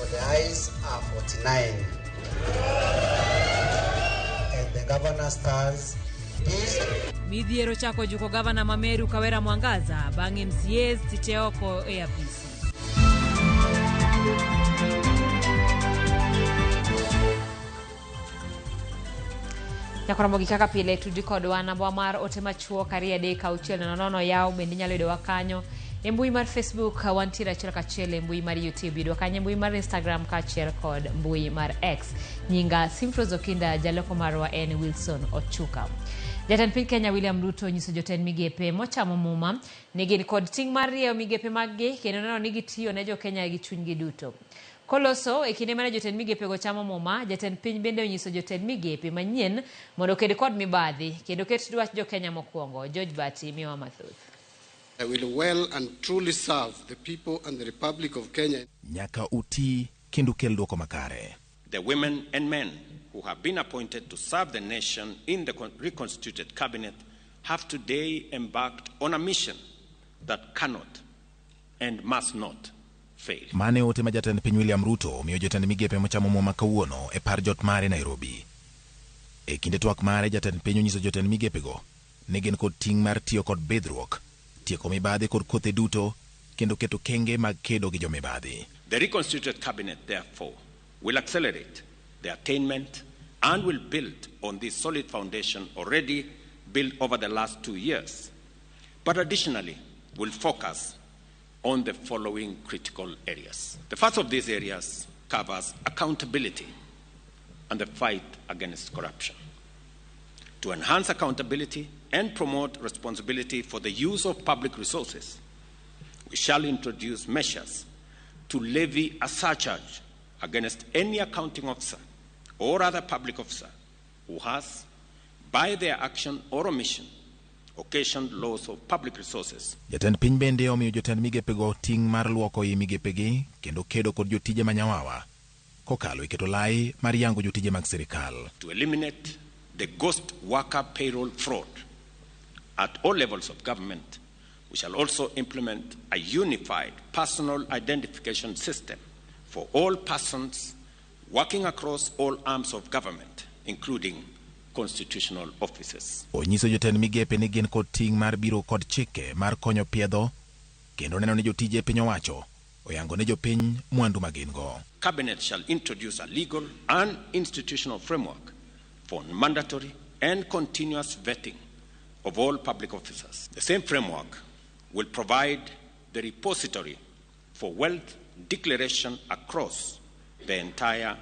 The ayes are 49. And the governor stands impeached. Midhiero chako juko gavana ma Meru Kawera Mwangaza bang' MCAs siche oko e apisi. Nyakoromo gi kaka pile tudi kodwa namba mar ote machuok 23600 yaw bende inyalo yudowa kanyo e mbui mar Facebook wantiere achiel kachiel e mbui mar YouTube yudwa kanyo e mbui mar Instagram kaachiel kod mbui mar X. Nyinga Simfros Okinda, jaloko marwa en Wilson Ochuka. Jatend piny Kenya William Ruto onyiso jotend migepe mochamo muma ni gin kod ting' mar rieyo migepe maggi kendo neno ni gitiyo ne jokenya gi chunygi duto. Koloso e kinde mane jotend migepego chamo muma, jatend piny bende onyiso jotend migepe manyien mondo oked kod mibadhi kendo ket dwach jokenya mokwongo. George Bati miyowa mathoth. I will well and truly serve the people and the Republic of Kenya. Nyaka uti kendo ukel dwoko makare. The women and men who have been appointed to serve the nation in the reconstituted cabinet have today embarked on a mission that cannot and must not fail. Mane ote ma jatend piny William Ruto omiyo jotend migepe mochamo muma kawuono e par jot mare Nairobi. E kinde twak mare jatend piny onyiso jotend migepego ni gin kod ting' mar tiyo kod bidhruok, tieko mibadhi kod kothe duto kendo keto kenge mag kedo gi jomibadhi. The reconstituted cabinet, therefore, will accelerate the attainment and will build on this solid foundation already built over the last 2 years, but additionally will focus on the following critical areas. The first of these areas covers accountability and the fight against corruption. To enhance accountability and promote responsibility for the use of public resources, we shall introduce measures to levy a surcharge against any accounting officer or other public officer who has, by their action or omission, occasioned loss of public resources. Jatend piny bende omiyo jotend migepego ting' mar luoko i migepegi kendo kedo kod jotije manyawawa kokalo e keto lai mar yango jotije mag sirikal. To eliminate the ghost worker payroll fraud at all levels of government, we shall also implement a unified personal identification system for all persons working across all arms of government, including constitutional offices. Onyiso jotend migepe ni gin kod ting' mar biro kod chike mar konyo piedho kendo neno ni jotije piny owacho oyango ne jopiny mwandu ma gin go. Cabinet shall introduce a legal and institutional framework for mandatory and continuous vetting of all public officers. The same framework will provide the repository for wealth declaration across the entire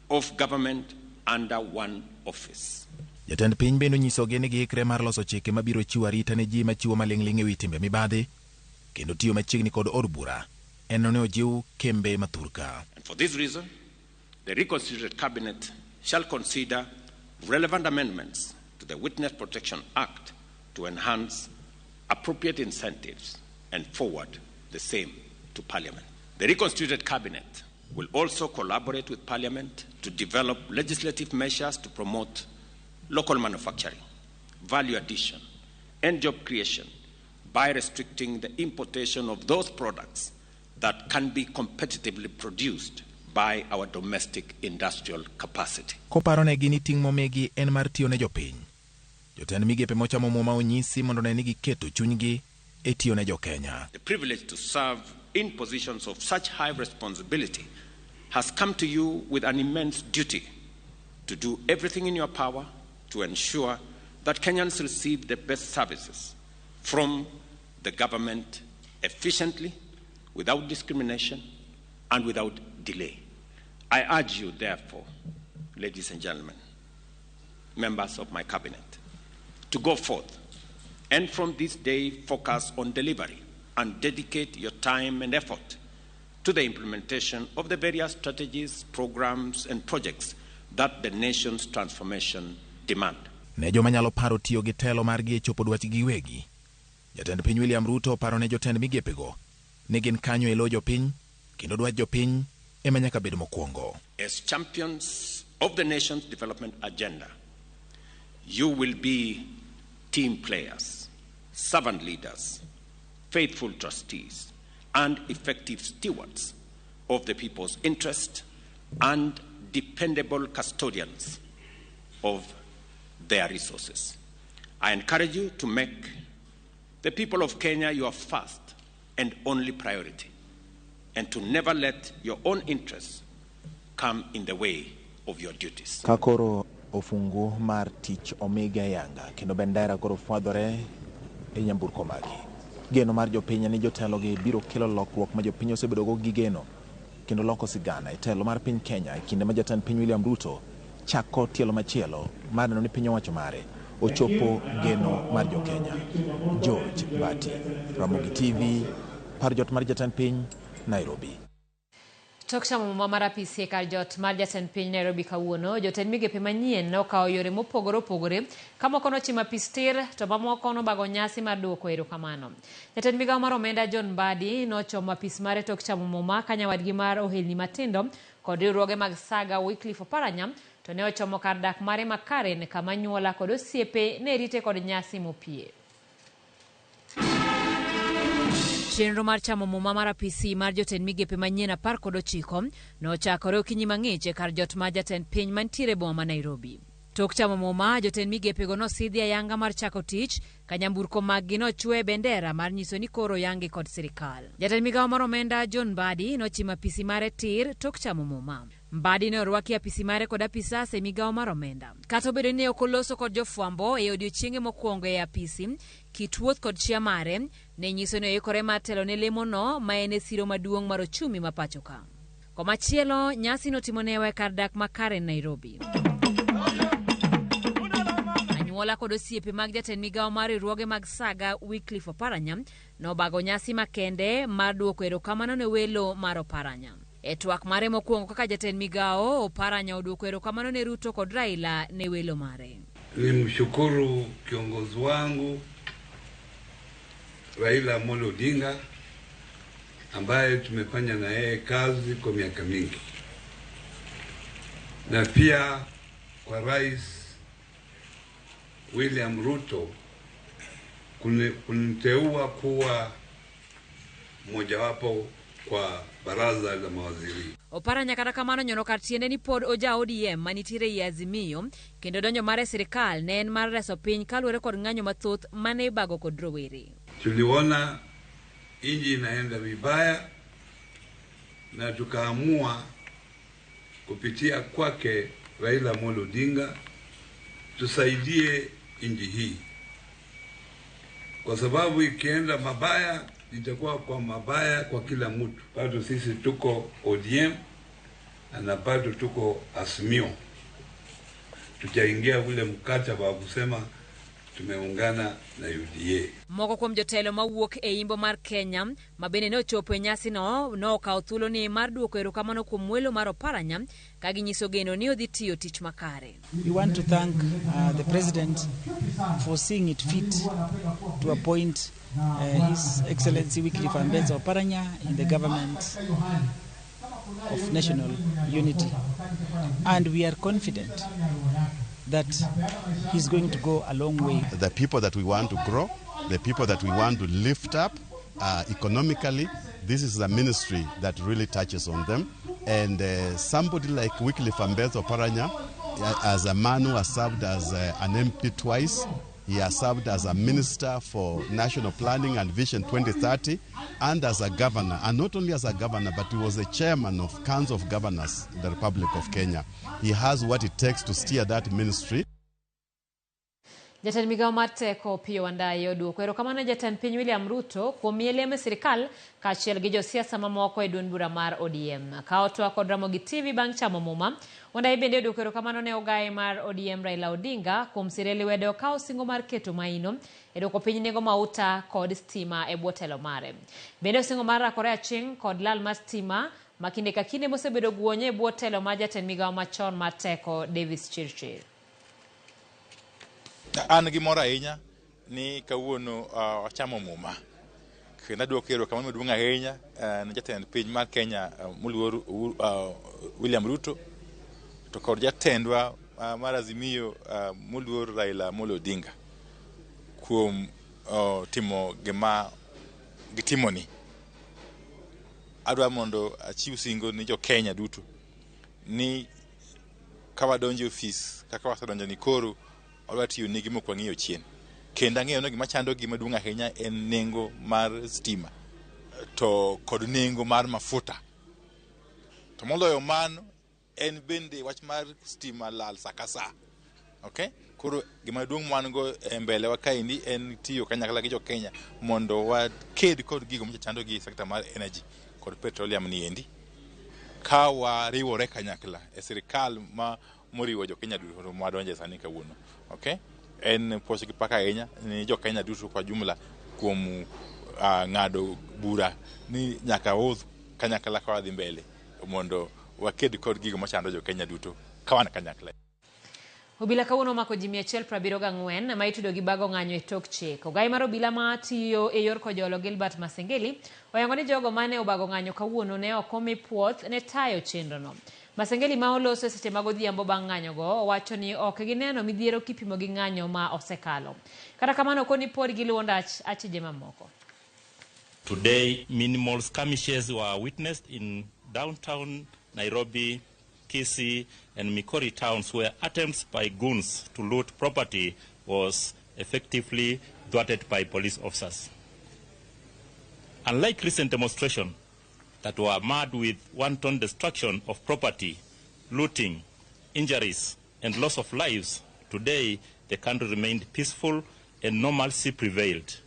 of government under one office. Jatend piny bende onyisogi ni giikre mar loso chike mabiro chiwo arita ne ji machiwo maling'ling' e wi timbe mibadhi kendo tiyo machiegni kod od bura en ne ojiw kembe mathurka. And for this reason, the reconstituted cabinet shall consider relevant amendments to the Witness Protection Act to enhance appropriate incentives and forward the same to Parliament. The reconstituted cabinet will also collaborate with Parliament to develop legislative measures to promote local manufacturing, value addition, and job creation by restricting the importation of those products that can be competitively produced by our domestic industrial capacity. Koparo negi ni ting' momigi en mar tiyo ne jopiny. Jotend migepe mochamo muma onyisi mondo ne ni giketo chunygi e tiyo ne jokenya. The privilege to serve in positions of such high responsibility has come to you with an immense duty to do everything in your power to ensure that Kenyans receive the best services from the government efficiently, without discrimination, and without delay. I urge you, therefore, ladies and gentlemen, members of my cabinet, to go forth and from this day focus on delivery and dedicate your time and effort to the implementation of the various strategies, programs, and projects that the nation's transformation demand. Ne joma nyalo paro tiyo gi telo margi e chopo dwachgi giwegi. Jatend piny William Ruto paro ne jotend migepego ni gin kanyo e lo jopiny kendo dwach jopiny ema nyaka bed mokwongo. As champions of the nation's development agenda, you will be team players, servant leaders, faithful trustees, and effective stewards of the people's interest and dependable custodians of their resources. I encourage you to make the people of Kenya your first and only priority, and to never let your own interests come in the way of your duties. Ka koro ofungu mar tich omiga yanga kendo bendera koro fwadhore e nyamburko magi. Geno mar jopiny ni jotelogi biro kelo lokruok ma jopiny osebedogo gi geno kendo loko sigana e telo mar piny Kenya e kinde ma jatend piny William Ruto chako tielo machielo mar neno ni piny owacho mare ochopo geno mar jokenya. George Bati, Ramogi TV, par jot mar jatend piny, Nairobi. Tok chamo muma mar apisi e kar jot mar jatend piny Nairobi kawuono, jotend migepe manyien nokawo yore mopogore opogore ka moko nochimo apis tir to mamoko nobago nyasi mar duoko erokamano. Jatend migawo mar omenda John Mbadi nochomo apis mare tok chamo muma ka nyawadgi mar ohelni matindo kod riwruoge mag Saga Wycliffe Oparanya to ne ochomo kar dak mare ma Karen kama anyuola kod osiepe ne rite kod nyasi mopie. Chenro mar chamo muma mar apisi mar jotend migepe manyien 19 nochakore okinyi mang'ich e kar jot mar jatend piny mantiere e boma ma Nairobi. Tok chamo muma, jotend migepego nosidhi ayanga mar chako tich ka nyamburko maggi nochwe e bendera mar nyiso ni koro oyanggi kod sirikal. Jatend migawo mar omenda John Mbadi nochimo apisi mare tir tok chamo muma. Mbadi ne orwaki apisi mare kod apisas e migawo mar omenda. Kata obedo ni ne ok oloso kod jofwambo e odiochienge mokwongo e apisi, kit wuoth kod chia mare ne nyiso ni oikore mar telo ne lemono ma en e siro maduong' mar ochumi ma pacho ka. Komachielo, nyasi notimo newa e kar dak ma Karen, Nairobi. Anyuola kod osiepe mag jatend migawo mar riwruoge mag Saga Wycliffe Oparanya nobago nyasi makende mar duoko erokamano ne welo mar Oparanya. E twak mare mokwongo kaka jatend migawo, Oparanya oduoko erokamano ne Ruto kod Raila ne welo mare. Nimshukuru kiongozi wangu Raila Amolo Odinga ambaye tumefanya na yeye kazi kwa miaka mingi, na pia kwa Rais William Ruto kuniteua kuwa mmojawapo kwa baraza la mawaziri. Oparanya kata kamano nyono kar tiende ni pod oja ODM manitiere ei Azimio kendo donjo mare e sirikal ne en mar reso piny kaluwore kod ng'anyo mathoth mane ibago kod rowere. Tuliona inji inaenda vibaya na tukaamua kupitia kwake Raila Amolo Odinga tusaidie inji hii, kwa sababu ikienda mabaya itakuwa kwa mabaya kwa kila mtu. Bado sisi tuko ODM na bado tuko Azimio, tujaingia ule mkataba wa kusema tumeungana na UDA. Moko kuom jotelo mawuok e imbo mar Kenya ma bende ne ochopo e nyasino nokawo thuoloni mar duoko erokamano kuom welo mar Oparanya ka ginyiso geno ni odhi tiyo tich makare. We want to thank the President for seeing it fit to appoint His Excellency Wycliffe Ambetsa Oparanya in the government of national unity. And we are confident that he's going to go a long way. The people that we want to grow, the people that we want to lift up economically, this is a ministry that really touches on them. And somebody like Wycliffe Ambetsa Oparanya, as a man who has served as an MP twice, he has served as a minister for national planning and Vision 2030, and as a governor. And not only as a governor, but he was the chairman of Council of Governors in the Republic of Kenya. He has what it takes to steer that ministry. Jatend migawo mar teko Opiyo Wandayi oduoko erokamano ne jatend piny William Ruto kuom miye lemo e sirikal kaachiel gi josiasa mamoko e duond bura mar ODM. Ka otwak kod Ramogi TV bang' chamo muma, Wandayi bende oduoko erokamano ne ogaye mar ODM Raila Odinga kuom sire lwedo ka osingo mar keto maino e duoko piny nengo mauta kod stima e bwo telo mare. Bende osingo mar rakore aching' kod lal mar stima ma kinde ka kinde mosebedo guonyo e bwo telo mar jatend migawo machon mar teko Davis Chirchir. An gi mor ahinya ni kawuono wachamo muma kendo aduoko erokamano maduong' ahinya ne jatend piny mar Kenya moluor William Ruto to kod jatendwa mar Azimio moluor Raila Amolo Odinga kuom timo gima gitimoni. Adwa mondo achiw singo ni jo Kenya duto ni ka wadonjo e ofis kaka wasedonjo ni koro wadwa tiyo negi mok wang'iyo chien. Kendo ang'eyo ni gima chandogi maduong' ahinya en nengo mar stima to kod nengo mar mafuta. To moloyo mano en bende wach mar stima lal sa ka sa. Okay? Koro gima duong' ma wan go e mbele wa kaendi en tiyo kanyakla gi jo Kenya mondo waked kod gigo machandogi e sekta mar energy kod petroleum ni endi. Ka wariwore kanyakla e sirikal ma moriwo jo Kenya duto mwadonje sani kawuono. Okay? En puoch gi pak ahinya ni jo Kenya duto kwa jumla kuom ng'ado bura ni nyaka wawuoth kanyakla ka wadhi mbele mondo waked kod gigo machando jo Kenya duto ka wan kanyakla. Obila kawuono omako ji 174 ma itudo gi bago ng'anyo e tok chik. Ogai mar obila ma tiyo e yor kojolo Gilbert Masengeli oyango ni jogo mane obago ng'anyo kawuono ne ok omi puoth ne tayo chenrono. Masengeli ma oloso e seche mag odhiambo bang' ng'anyogo owacho ni ok gineno midhiero kipimo gi ng'anyo ma osekalo. Kata kamano okoni pod giluwo ndach achije mamoko. Today, minimal skirmishes were witnessed in downtown Nairobi, Kisii, and Migori towns where attempts by goons to loot property was effectively thwarted by police officers. Unlike recent demonstrations that were marred with wanton destruction of property, looting, injuries, and loss of lives, today the country remained peaceful and normalcy prevailed.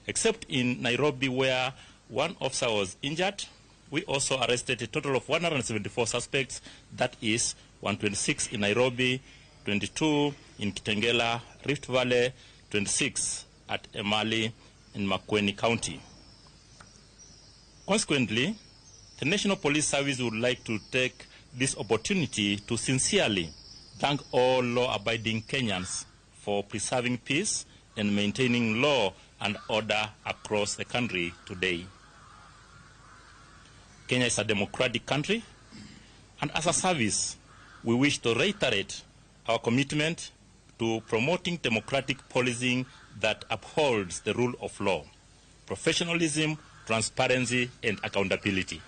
Except in Nairobi, where one officer was injured, we also arrested a total of 174 suspects, that is 126 in Nairobi, 22 in Kitengela, Rift Valley, 26 at Emali in Makueni County. Consequently, the National Police Service would like to take this opportunity to sincerely thank all law-abiding Kenyans for preserving peace and maintaining law and order across the country today. Kenya is a democratic country, and as a service, we wish to reiterate our commitment to promoting democratic policing that upholds the rule of law, professionalism, transparency, and accountability.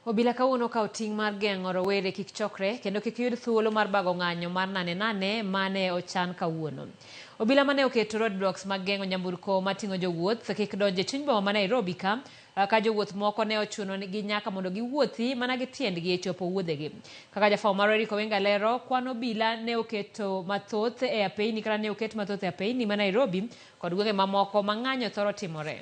Obila kawuono okawo ting' mar geng'o rowere kik chokre kendo kik yud thuolo mar bago ng'anyo mar nane nane mane ochan kawuono. Obila mane oketo roadblocks mag geng'o nyamburko mating'o jowuoth kik donj e chuny boma ma Nairobi ka jowuoth moko ne ochuno gi nyaka mondo giwuothi mana gi tiendgi e chopo wuodhegi. Kaka jafwambo marwa Eric Owenga lero, kwan obila ne oketo mathoth e apeyni kata ne oket mathoth e apeyni ma Nairobi kod gwenge mamoko ma ng'anyo thoro timore.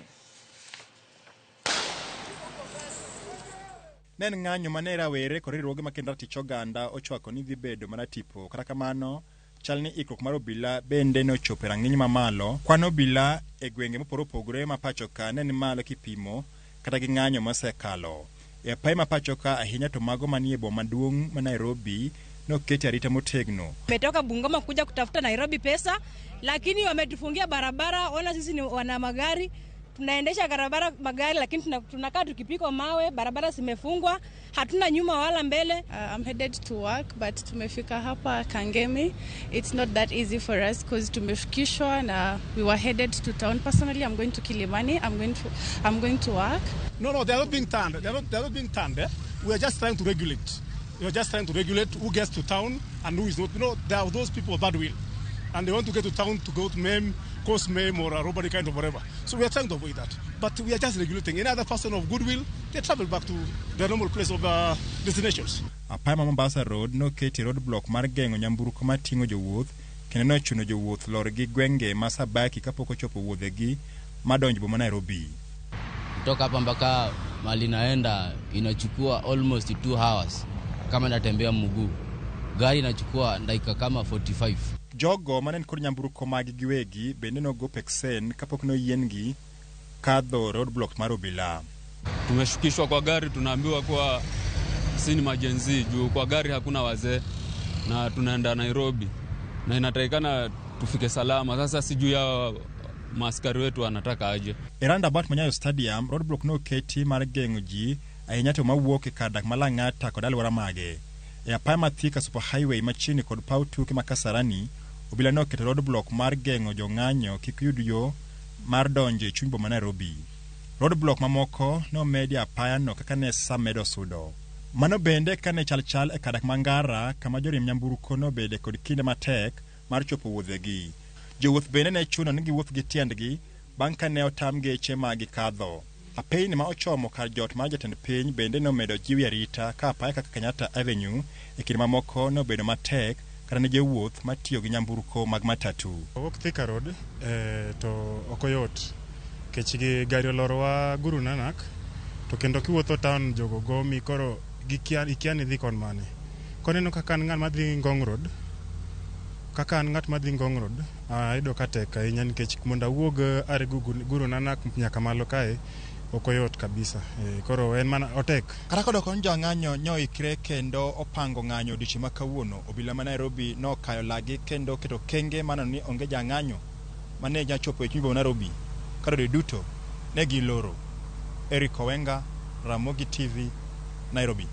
Ne en ng'anyo mane rawere kod riwruoge makendo ratich oganda ochwako ni dhi bedo maratipo. Kata kamano, chal ni ikruok mar obila bende ne ochopo e rang'iny mamalo. Kwan obila e gwenge mopogore opogore ma pacho ka ne ni malo kipimo kata gi ng'anyo mosekalo. E apaye ma pacho ka ahinya to mago manie boma maduong' ma Nairobi noketi arita motegno. Tumetoka Bungoma kuja kutafuta Nairobi pesa, lakini wametufungia barabara. Ona sisi ni wana magari, tunaendesha barabara magari, lakini tunakaa tukipikwa mawe, barabara zimefungwa, hatuna nyuma wala mbele. I'm headed to work but tumefika hapa Kangemi. It's not that easy for us because tumefikishwa na we were headed to town. Personally, I'm going to Kilimani. I'm going to work. No, they are not being turned. They are not being turned. Eh? We are just trying to regulate. We are just trying to regulate who gets to town and who is not. There are those people of bad will, and they want to get to town to go to maim, cause maim or a robbery kind of whatever. So we are trying to avoid that. But we are just regulating. Any other person of goodwill, they travel back to their normal place of destinations. Apaya ma Mombasa Road noketi roadblock mar geng'o nyamburko mating'o jowuoth kendo nochuno jowuoth lor gi gwenge ma Sabaki kapok ochopo wuodhegi madonjo boma Nairobi. Kutoka hapa mpaka mahali naenda inachukua almost 2 hours kama natembea mguu. Gari inachukua dakika kama 45. Jogo mane nikod nyamburko maggi giwegi bende nogo peksen kapok noyiengi kadho roadblock mar obila. Tumeshukishwa kwa gari, tunaambiwa kuwa si ni ma Gen Z juu kwa gari hakuna wazee na tunaenda Nairobi na inatakikana tufike salama. Sasa sijui ya maaskari wetu wanataka aje. E roundabout ma Nyayo Stadium, roadblock noketi mar geng'o ji ahinya to mawuok e kar dak ma Lang'ata kod alwora mage. E apaya ma Thika Super Highway machiegni kod paw tuke ma Kasarani, obila noketo roadblock mar geng'o jong'anyo kik yud yo mar donjo e chuny boma Nairobi. Roadblock mamoko ne omedi e apaya no kaka ne sa medo sudo. Mano bende kaka ne chal chal e kar dak ma Ngara kama joriemb nyamburko nobede kod kinde matek mar chopo wuodhegi. Jowuoth bende ne chuno ni giwuoth gi tiendgi bang' ka ne otam geche ma gikadho. Apeyni ma ochomo kar jot mar jatend piny bende nomedo jiwi arita ka apaya kaka Kenyatta Avenue e kinde mamoko nobedo matek kata ne jowuoth matiyo gi nyamburko mag matatu. Wuok Thika Road to ok oyot nikech gi gari olorowa Guru Nanak to kendo kiwuotho town jogo gomi koro gikia ikia ni idhi kon mane. Koneno kaka an ng'at madhi Ngong Road kaka an ng'at madhi Ngong Road ayudo ka tek ahinya nikech mondo awuog are Guru Nanak nyaka malo kae ok oyot kabisa. Koro en mana otek. Kata kodoko ni jong'anyo nyoikre kendo opango ng'anyo odiochieng' ma kawuono, obila ma Nairobi nokayo lagi kendo oketo kenge maneno ni onge jang'anyo mane nya chopo e chuny boma Nairobi ka rode duto ne giloro. Eric Owenga, Ramogi TV, Nairobi.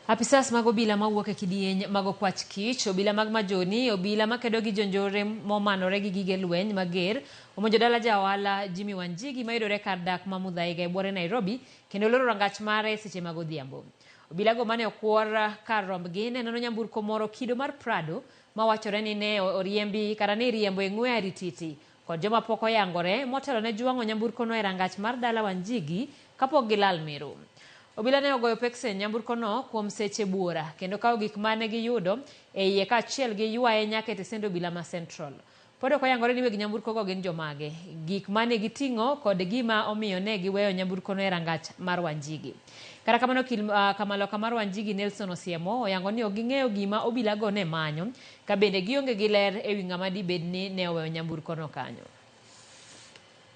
Apisas mag obila mawuok e kidieny mag okwach kich, obila mag majoni, obila makedo gi jonjore momanore gi gige lweny mager, omonjo dala ja ohala Jimmy Wanjigi mayudore kar dak ma Muthaiga e buore Nairobi kendo loro rangach mare seche mag odhiambo. Obilago mane okwor kar rombgi ne nono nyamburko moro kido mar Prado mawachore ni ne oriembi kata ne iriembo e ng'we arititi kod joma pok oyangore motelo ne jwang'o nyamburkono e rangach mar dala Wanjigi kapok gilal Meru. Obila ne ogoyo peksen nyamburkono kuom seche buora kendo kawo gik mane giyudo e iye kaachiel gi ywaye nyaka e tesend obila ma Central. Pod ok oyangore ni weg nyamburkogo gin jomage, gik mane giting'o kod gima omiyo ne giweyo nyamburkono e rangach mar Wanjigi. Kata kamano kamaloka mar Wanjigi Nelson Osiemo oyango ni ok ging'eyo gima obilago ne manyo ka bende gionge gi ler ewi ng'ama dibed ni ne oweyo nyamburkono kanyo.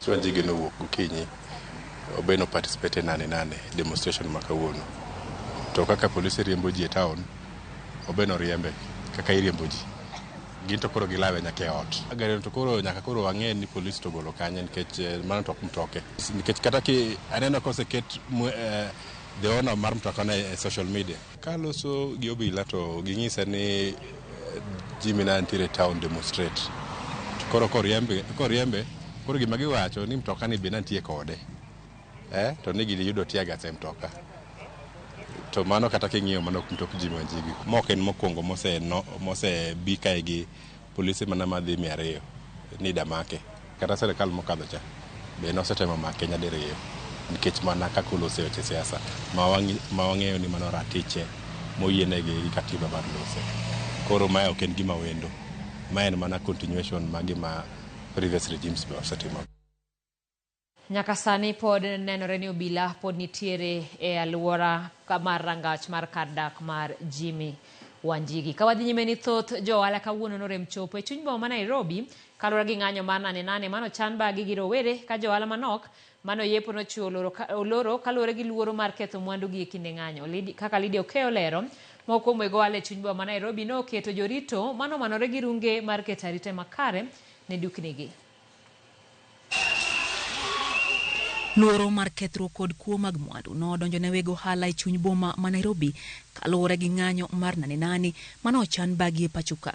Wanjigi nowuok gokinyi obeno participate nane demonstration ma kawuono. To kaka polisi riembo ji e town, obeno riembe kaka iriembo ji. Gin to koro gilawe nyaka e ot. Gari to koro nyaka koro wang'e ni polisi to golo kanye nikech mano to ok mtoke. Nikech kata ki aneno koseket the owner mar mtoka no e social media. Kaloso gi obila to ging'isa ni Jimmy na nitiere e town demonstrate. To koro koriembe koro gima giwacho ni mtoka ni be nantie kode. To ni giyudo tear gas e mtoka. To mano kata king'iyo mano ok mtok Jimmy Wanjigi. Mok en mokwongo mose bi kae gi polise mana madhi 200 ni damake. Kata sirikal mokadho cha be nosetemo make nyadiriyo nikech mana kaka olose weche siasa ma wang'eyo ni mano ratiche moyienegi gi katiba mar lose. Koro mae ok en gima wendo. Ma en mana continuation mar gima previous regimes be osetimo. Nyaka sani pod nenore ni obila pod nitiere e alwora mar rangach mar kar dak mar Jimmy Wanjigi. Ka wadhi nyime ni thoth jo ohala kawuono norem chopo e chuny boma ma Nairobi kaluwore gi ng'anyo mar nane nane manochan bagi gi rowere ka jo ohala manok manoyepo nochiwo oloro kaluwore gi luoro mar ketho mwandugi e kinde ng'anyo. Kaka Lydia Okeyo olero, moko kuom weg ohala e chuny boma ma Nairobi noketo jorito manomanore gi runge mar keto arita makare ne duknigi. Luoro mar kethruok kod kuo mag mwandu nodonjo ne weg ohala e chuny boma ma Nairobi kaluwore gi ng'anyo mar nane nane manochan bagi e pacho ka.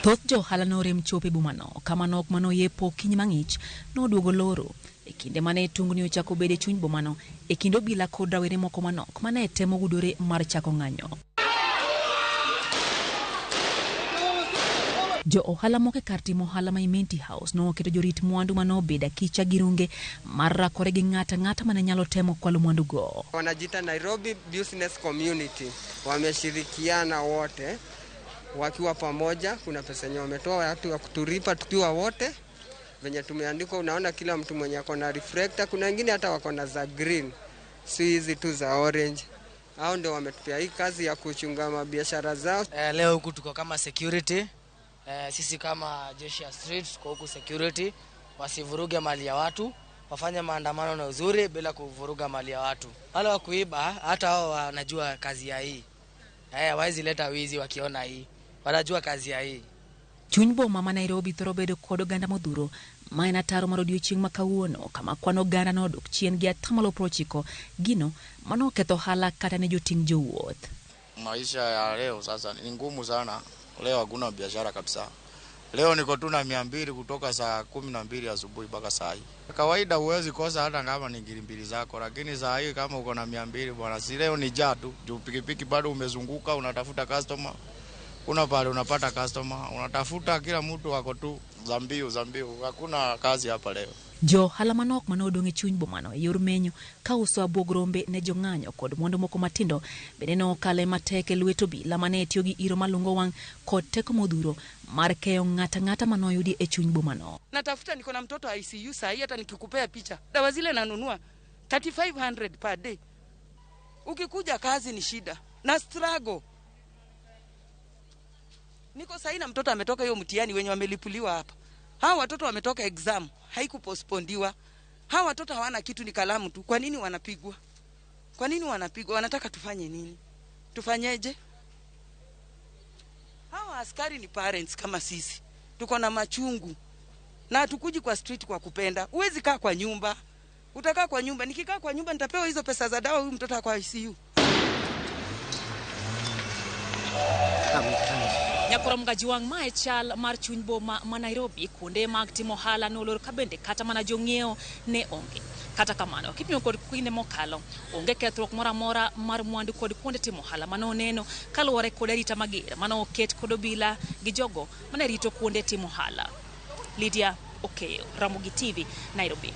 Thoth jo ohala norem chopo e bomano ka manok manoyepo okinyi mang'ich noduogo loro e kinde mane tungni ochako bedo e chuny bomano e kind obila kod rawere moko manok mane temo gudore mar chako ng'anyo. Jo ohala moko e kar timo ohala ma Imenti House noketo jorit mwandu manobedo akicha gi runge mar rakore gi ng'ato ang'ata mane nyalo temo kwalo mwandugo. Wanajiita Nairobi Business Community, wameshirikiana wote wakiwa pamoja. Kuna pesa yenye wametoa watu wa kutulipa tukiwa wote venye tumeandikwa. Unaona kila mtu mwenye ako na reflector, kuna wengine hata wako na za green, si hizi tu za orange. Hao ndio wametupea hii kazi ya kuchunga mabiashara zao. Leo huku tuko kama security. Sisi kama jeshi ya street tuko huku security, wasivuruge mali ya watu, wafanye maandamano na uzuri bila kuvuruga mali ya watu. Wale wa kuiba hata wao wanajua kazi ya hii. Hawezi leta wizi wakiona hii, wanajua kazi ya hii. Chuny boma ma Nairobi thoro bedo kod oganda modhuro ma en ataro mar odiochieng' ma kawuono kama kwan oganda nodok chien gi 90% gino manoketho ohala kata ne joting' jowuoth. Maisha ya leo sasa ni ngumu sana. Leo hakuna biashara kabisa. Leo niko tu na 200 kutoka saa 12 asubuhi mpaka saa hii. Kawaida huwezi kosa hata kama ni ngiri mbili zako, lakini saa hii kama uko na 200 bwana, si leo ni jaa tu. Juu pikipiki bado umezunguka unatafuta customer. Kuna pale unapata customer, unatafuta kila mtu ako tu za mbio, hakuna kazi hapa leo. Jo ohala manok mane odong' e chuny bomano e yor menyo ka uso abuog rombe ne jong'anyo kod mwandu moko matindo bende ne okale matek e lwet obila mane tiyo gi iro malungo wang' kod teko modhuro mar keyo ng'ata ng'ata manoyudi e chuny bomano. Natafuta, niko na mtoto ICU saa hii, hata nikikupea picha dawa zile nanunua 3500 per day. Ukikuja kazi ni shida na struggle. Niko saa hii na mtoto ametoka hiyo mtihani wenye wamelipuliwa hapa. Hawa watoto wametoka exam, haikupospondiwa. Hawa watoto hawana kitu, ni kalamu tu. Kwa nini wanapigwa? Kwa nini wanapigwa? Wanataka tufanye nini? Tufanyeje? Hawa askari ni parents kama sisi. Tuko na machungu. Na hatukuji kwa street kwa kupenda. Huwezi kaa kwa nyumba. Utakaa kwa nyumba. Nikikaa kwa nyumba nitapewa hizo pesa za dawa, huyu mtoto kwa ICU. Nyakoro Mgajiwang' ma e chal mar chuny boma ma Nairobi, kuonde mag timo ohala nolor ka bende kata mana jong'iewo ne onge. Kata kamano, kipimo kod kinde mokalo, onge kethruok moro amora mar mwandu kod kuonde timo ohala mane oneno kaluwore kod arita mager mane oket kod obila gi jogo mane rito kuonde timo ohala. Lydia Okeyo, Ramogi TV, Nairobi.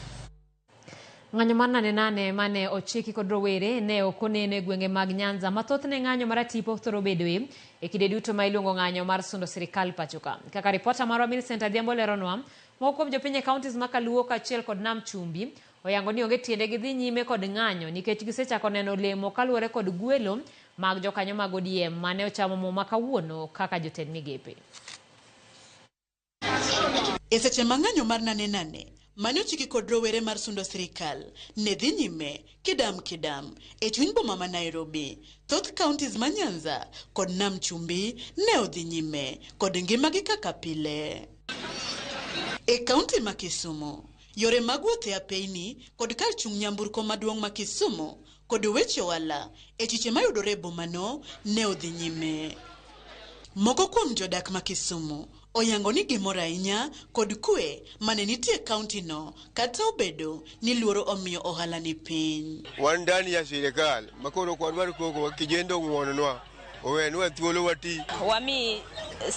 Ng'anyo mar nane nane mane ochiki kod rowere ne ok oneno e gwenge mag Nyanza ma thothne ng'anyo maratipo thoro bedoe e kinde duto ma iluongo ng'anyo mar sundo sirikal pachoka. Kaka ripota marwa Millicent Adhiambo leronwa, moko kuom jopiny e counties ma Kaluo kaachiel kod Nam Chumbi oyango ni onge tiende gidhi nyime kod ng'anyo nikech gisechako neno olemo kaluwore kod gwelo mag jokanyo mag ODM mane ochamo muma kawuono kaka jotend migepe. E seche ma ng'anyo mar nane nane mane ochiki kod rowere mar sundo sirikal ne dhi nyime kidam kidam e chuny boma ma Nairobi, thoth counties ma Nyanza kod Nam Chumbi ne odhi nyime kod ngimagi kaka pile. E kaunti ma Kisumu, yore mag wuoth e apeyni kod kar chung' nyamburko maduong' ma Kisumu kod weche ohala e chiche mayudore e bomano ne odhi nyime. Moko kuom jodak ma Kisumu oyango ni gimor ahinya kod kwe mane nitie e kaunti no kata obedo ni luoro omiyo ohala ni piny. Wan ndani ya sirikal makoro ok wadwar koko kijende ong'wononwa owenwa thuolo wati. Wami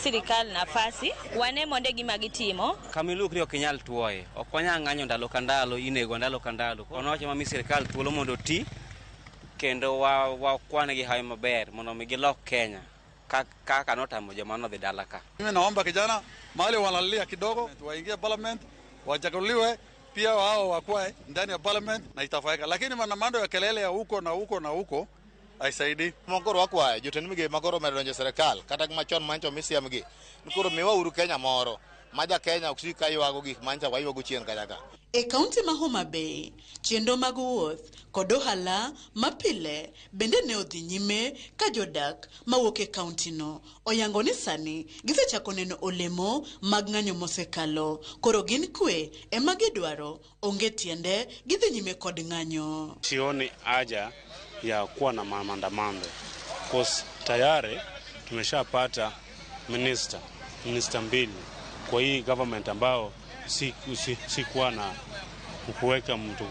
sirikal nafasi wane monde gima gitimo. Kamilukri ok inyal tuoye, ok wanyal ng'anyo ndalo ka ndalo, inego ndalo ka ndalo. Onowacho mami sirikal thuolo mondo oti kendo wakwane gi hawi maber mondo mi gilok Kenya kaka notamo joma nodhi dala ka. Mimi naomba kijana mahali wanalalia kidogo waingie parliament wachaguliwe pia wao wakuwe ndani ya parliament na itafanyika, lakini maandamano ya kelele ya huko na huko na huko haisaidii. Mokoro wakwayo jotend migepe makoro omedo donjo e sirikal kata machon mancho misiemgi ni koro miwa uru Kenya moro ma ja Kenya ok sik ka ywago gik mancha waywago chien kacha ka. E kaunti ma Homa Bay, chenro mag wuoth kod ohala mapile bende ne odhi nyime ka jodak mawuok e kauntino oyango ni sani gisechako neno olemo mag ng'anyo mosekalo, koro gin kwe ema gidwaro, onge tiende gidhi nyime kod ng'anyo. Sioni haja ya kuwa na maandamano cause tayari tumeshapata minister mbili kwa hii government ambao sikuwa na kuweka mtu,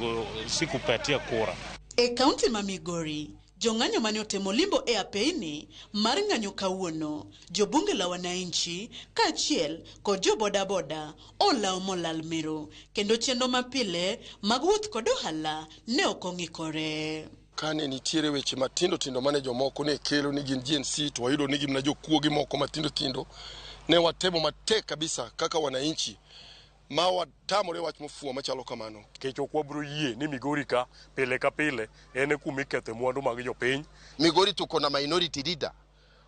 sikupatia kura. E kaunti ma Migori, jong'anyo mane otemo limbo e apeyni mar ng'anyo kawuono, jobunge la wananchi kaachiel kod jo bodaboda olawo molal mero, kendo chenro mapile mag wuoth kod ohala ne ok ong'ikore. Kane nitiere weche matindo tindo mane jomoko ne kelo ni gin GNC to wayudo ni gin na jokuoge moko matindo tindo, ne watemo matek kabisa kaka wananchi ma watamore wach mofuwo machalo kamano. Nikech ok wabiro yie ni Migori ka pile ka pile en e kuma ikethe mwandu mag jopiny. Migori tuko na minority leader.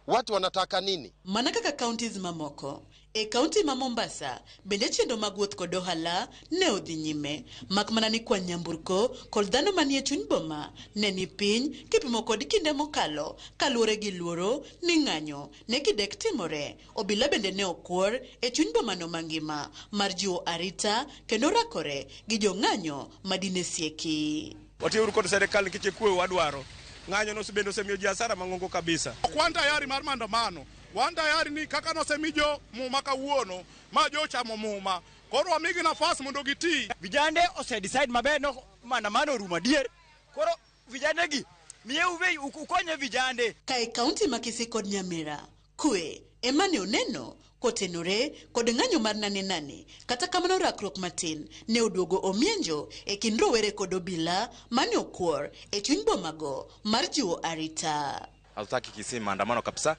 Watu wanataka nini? Mana kaka counties mamoko, e kaunti ma Mombasa bende chenro mag wuoth kod ohala ne odhi nyime, mak mana ni kwan nyamburko kod dhano manie chuny boma ne ni piny kipimo kod kinde mokalo kaluwore gi luoro ni ng'anyo ne kidek timore. Obila bende ne okwor e chuny bomano mangima mar jiwo arita kendo rakore gi jong'anyo madine sieki. Watiuru kod serikal nikech kwe wadwaro. Ng'anyo no bende osemiyo ji hasara mang'ongo kabisa. Ok wan tayari mar maandamano. Wan tayari ni kaka nosemi jo muma kawuono ma jo ochamo muma, koro wamigi nafas mondo giti. Vijande ose decide maber no maandamano orumo adier. Koro vijande gi miye uwe ukonye vijande. Kae kaunti ma Kisii kod Nyamira, kwe ema ne oneno kotenore kod ng'anyo mar nane nane. Kata kamano rakruok matin ne oduogo omienjo e kind rowere kod obila mane okuor e chuny bomago mar jiwo arita. Hatutaki Kisii maandamano kabisa.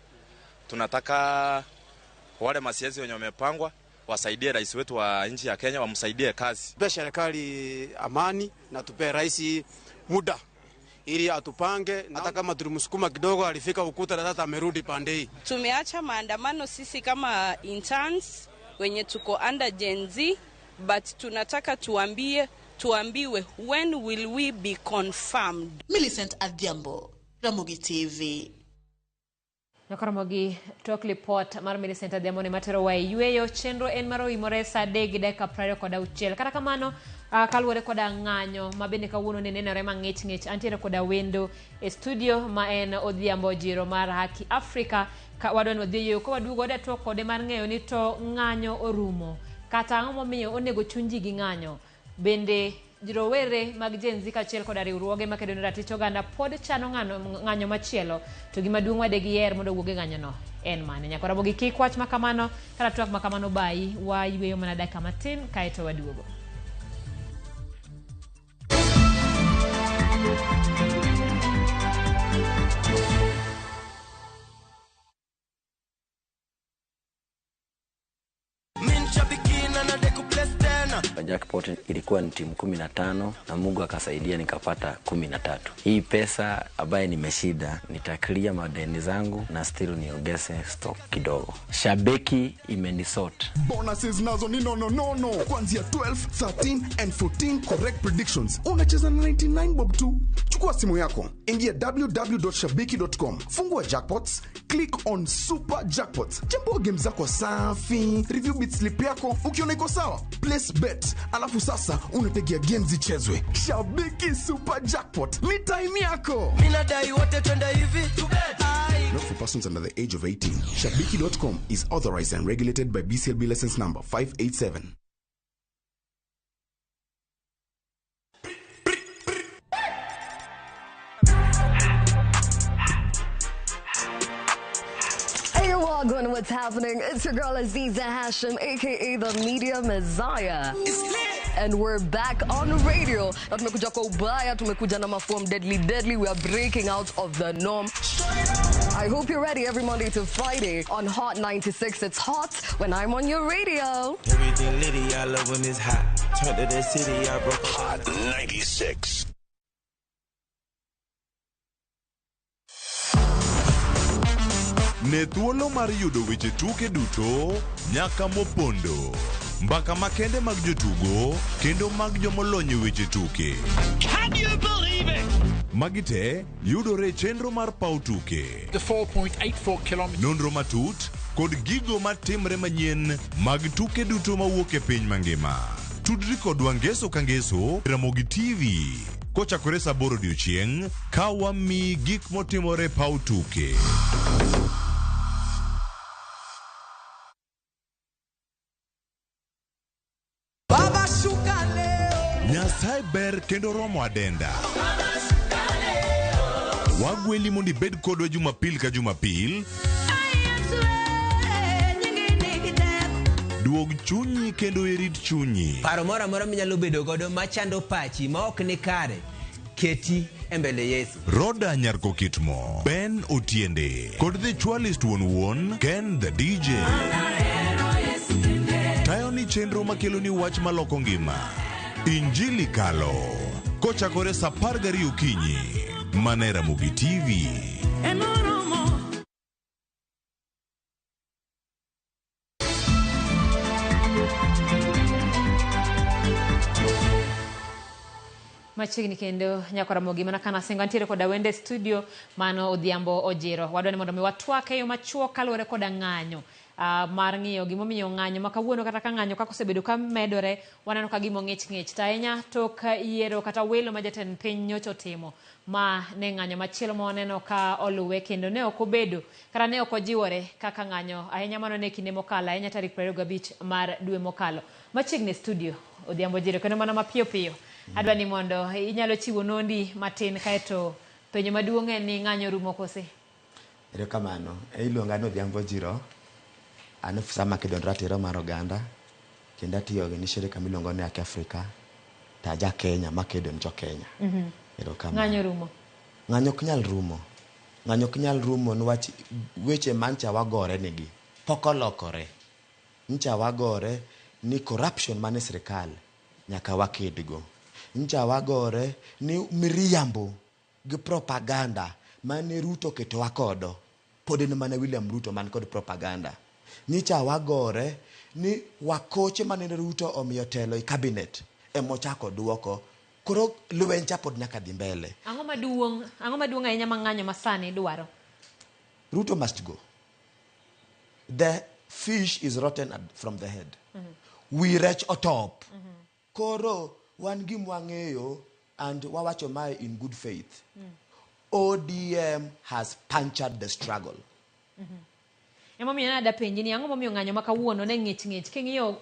Tunataka wale masiasi wenye wamepangwa wasaidie rais wetu wa nchi ya Kenya, wamsaidie kazi. Tupe serikali amani na tupe rais muda ili atupange, hata kama tulimsukuma kidogo alifika ukuta na sasa amerudi pande hii. Tumeacha maandamano sisi kama interns wenye tuko under Gen Z, but tunataka tuambiwe when will we be confirmed. Millicent Adhiambo, Ramogi TV. Nyakaramogi tok lipot mar Millicent Adhiambo ne matero wa yweyo chenro en mar oimore saa 3:26. Kata kamano kaluwore koda ng'anyo ma bende kawuono ne nenore mang'ich ng'ich, antiere koda wendo e studio ma en Odhiambo Jiro mar Haki Africa. Ka wadwa ni wadhi yweyo ka waduogo wadwa twak kode mar ng'eyo ni to ng'anyo orumo kata ang'o momiyo onego chuny ji gi ng'anyo. Bende rowere mag Gen Z kaachiel koda riwruoge makedo ne ratich oganda pod chano ng'anyo machielo, to gima duong' wade giyier mondo owuog e ng'anyono en mane? Nyakaramogi kik wach makamano kata twak makamano bayi, wayweyo mana dakika matin kaeto waduogo. Jackpot ilikuwa ni timu 15 na Mungu akasaidia nikapata 13. Hii pesa ambaye nimeshinda nitaklia madeni zangu na still niongeze stock kidogo. Shabiki imenisort. Bonuses nazo ni no no no no. Kuanzia 12, 13 and 14 correct predictions. Unacheza na 99 bob tu. Chukua simu yako, ingia www.shabiki.com, fungua jackpots, click on super jackpots. Chambua game zako safi, review bit slip yako, ukiona iko sawa, place bet. Alafu sasa unategea games zichezwe. Shabiki Super Jackpot ni time yako. Mina dai wote twende hivi. Not for persons under the age of 18. Shabiki.com is authorized and regulated by BCLB license number 587. Welcome to What's Happening. It's your girl Aziza Hashim, aka the Media Messiah. And we're back on radio. Na tumekuja kwa ubaya, tumekuja na maform deadly deadly. We are breaking out of the norm. I hope you're ready every Monday to Friday on Hot 96. It's hot when I'm on your radio. Everything litty, I love when it's hot. Turned to the city, I broke up. Hot 96. Ne thuolo mar yudo weche tuke duto nyaka mopondo, mbaka makende mag jotugo kendo mag jomolony e weche tuke. Can you believe it? Magi te yudore e chenro mar paw tuke. The 4.84 kilometers. Nonro matut kod gigo matimre manyien mag tuke duto mawuok e piny mangima. Tudri kodwa ngeso ka ngeso Ramogi TV kochakore saa 8 odiochieng' ka wamiyi gik motimore paw tuke. Baba shuka leo. Nyasaye ber kendo romo adenda. Wagweli mondo ibed kodwa Jumapil ka Jumapil. Duog chunyi kendo irit chunyi. Paro moro amora minyalo bedo godo machando pachi ma ok ni kare, keti e mbele Yesu. Roda Nyarko Kitmo, Ben Otiende, kod The Chwalist wuon wuon, Ken the DJ. Tayo ni chenro makelo ni wach maloko ngima. Injili Kalo. Kochakore saa 12 okinyi. Mana e Ramogi TV. Machiegni kendo Nyakaramogi mana kana singo antiere koda wende studio mano Odhiambo Ojiro. Wadwa ni mondo mi watwak e yo machuok kaluwore koda ng'anyo. Mar ng'iyo gimomiyo ng'anyo ma kawuono kata ka ng'anyo kaka osebedo ka medore, waneno ka gima ong'ich ng'ich. To ahinya tok yiero kata welo ma jatend piny nyocha otimo, ma ne ng'anyo machielo ma waneno ka oluwe kendo ne ok obedo kata ne ok ojiwore kaka ng'anyo ahinya mano ne kinde mokalo, ahinya tarik 25 mar dwe mokalo. Machiegni e studio Odhiambo Jiro, kendo mana mapiyo piyo adwa ni mondo inyalo chiwo nondi matin, kaeto penjo maduong' en ni ng'anyo rumo kose? Erokamano. Iluonga ni Odhiambo Jiro. An ofisa makedo ne ratiro mar oganda kendo atiyo gi shirika miluongo ni Haki Afrika to aja Kenya makedo ne jo Kenya. Erokamano. Ng'anyo rumo? Ng'anyo ok nyal rumo. Ng'anyo ok nyal rumo niwach weche mancha wagore nigi pok olokore. Ncha wagore ni corruption man e sirikal nyaka wakedgo. Ncha wagore ni miriambo gi propaganda mane Ruto oketowa kodo pod en mana William Ruto man kod propaganda. Nyicha wagore ni wakoche mane Ruto omiyo telo e cabinet emochako duoko. Koro lweny cha pod nyaka dhi mbele. Ang'o maduong' ahinya ma ng'anyo masani dwaro? Ruto must go. The fish is rotten from the head. Wi rech otop. Koro wan gima wang'eyo and wawacho mae in good faith. ODM has punctured the struggle. Emomiyo nada penji ni ang'o momiyo ng'anyo ma kawuono ne ng'ich ng'ich king'iyo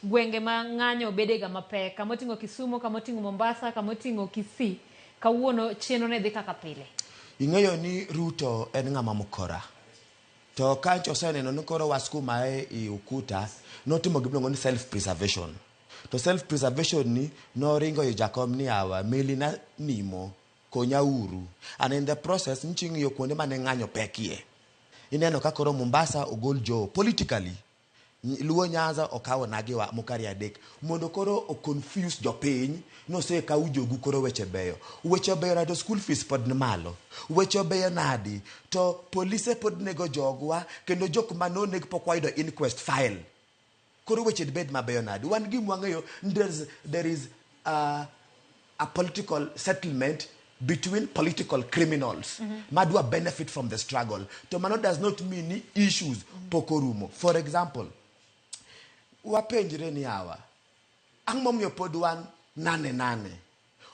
gwenge ma ng'anyo bedega mapek, kamoting'o Kisumu, kamoting'o Mombasa, kamoting'o Kisii, kawuono chenro ne dhi kaka pile? Ing'eyo ni Ruto en ng'ama mokora. To kancho oseneno ni koro waskuma e ukuta, notimo gimiluongo ni self preservation. To self preservation ni noringo e jakom ni awa meli na nimo konya uru. And in the process nchi ng'iyo kuonde mane ng'anyo pekie. Ineno ka koro Mombasa ogol Joho politically. Luo Nyanza okawo nagiwa mokari adek mondo koro o confuse jopiny nosekaw jogu. Koro weche beyo, weche beyo nade to school fees pod ni malo? Weche beyo nadi to polise pod nego jogwa kendo jok manoneg pok wayudo inquest file? Koro weche bed mabeyo nadi? Wan gima wang'eyo, there is a political settlement between political criminals madwa benefit from the struggle, to mano does not mean ni issues pok orumo. For example, wapenjre ni awa ang' momiyo pod wan nane nane,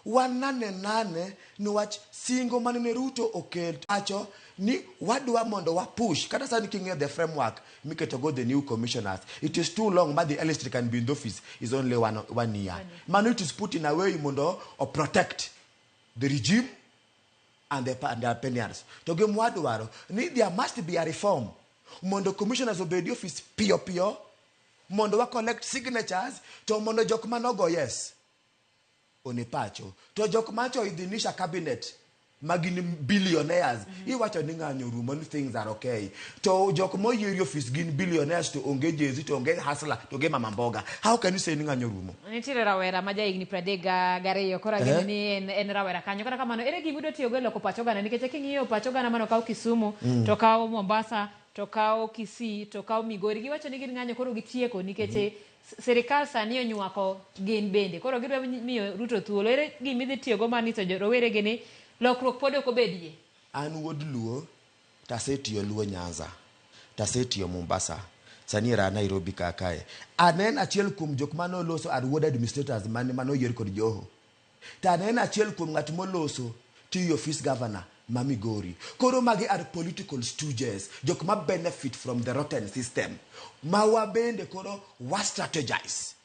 wan nane nane niwach singo manene Ruto okel wacho ni wadwa mondo wa push. Kata sani king'iyo the framework miketo go the new commissioners, it is too long ma the earliest can be in the office is only one year. Mano it is put in a way mondo o protect the regime and the pensioners. To gima wadwaro ni there must be a reform mondo commissioners obed e office piyo piyo mondo wa collect signatures, to mondo jok manogo yes one pacho, to jok macho idhinisha cabinet ma gin billionaires. Iwacho ni ng'anyo rumo, ni things are okay, to jok moyieri office gin billionaires, to onge Gen Z, to onge hustler, to onge mama mboga. How can you say ni ng'anyo rumo? Nitiere rawera ma jahigni 32, koro ageno ni en rawera kanyo. Kata kamano, ere gima idwa tiyogo e loko pach oganda? Nikech king'iyo pach oganda mano kawo Kisumu, to kawo Mombasa, to kawo Kisii, to kawo Migori, giwacho ni gin ng'anyo koro gitieko nikech sirikal sani onywako gin bende koro gidwa miyo Ruto thuolo. Ere gima idhi tiyogo mar nyiso roweregi ni lokruok pod ok obedie? An wuod Luo, tasetiyo Luo Nyanza, tasetiyo Mombasa, sani era Nairobi kakae. Aneno achiel kuom jok mane oloso are ward administrators mane oyier kod Joho, to aneno achiel kuom ng'at moloso tiyo office governor ma Migori. Koro magi are political stooges, jok ma benefit from the rotten system. Ma wabende koro wa strategize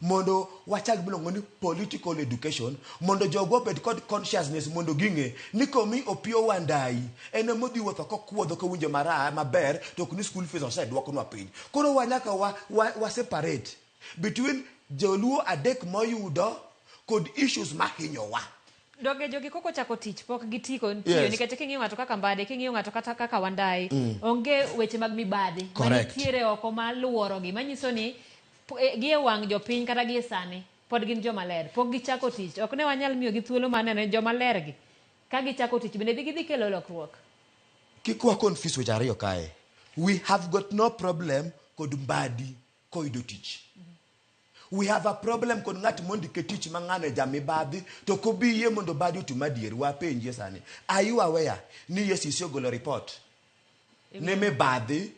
mondo wachak miluongo ni political education mondo jogo obed kod consciousness mondo ging'e ni komi Opiyo Wandayi en emodhi wuotho kokuodho kowinjo mara maber, to ok ni school fees oseduoknwa piny. Koro wa nyaka wa separate between joluo adek moyudo kod issues mahinyowa. Doge jogi koko chako tich pok gitiko tiyo. Nikech king'iyo ng'ato kaka Mbadi, king'iyo ng'ato kata kaka Wandayi, onge weche mag mibadhi manitiere oko maluorogi, manyiso ni gi e wang' jopiny kata gi e sani pod gin joma ler, pok gichako tich. Ok ne wanyal miyogi thuolo mar neno ni joma ler gi ka gichako tich bende dhi gidhi kelo lokruok. Kik wa confuse weche ariyo kae. We have got no problem kod Mbadi koyudo tich. We have a problem kod ng'at mondike tich ma ng'ano e jamibadhi to kobi yie mondo Mbadi otim adier. Wapenjie sani, are you aware ni EACC ogolo report ne mibadhi?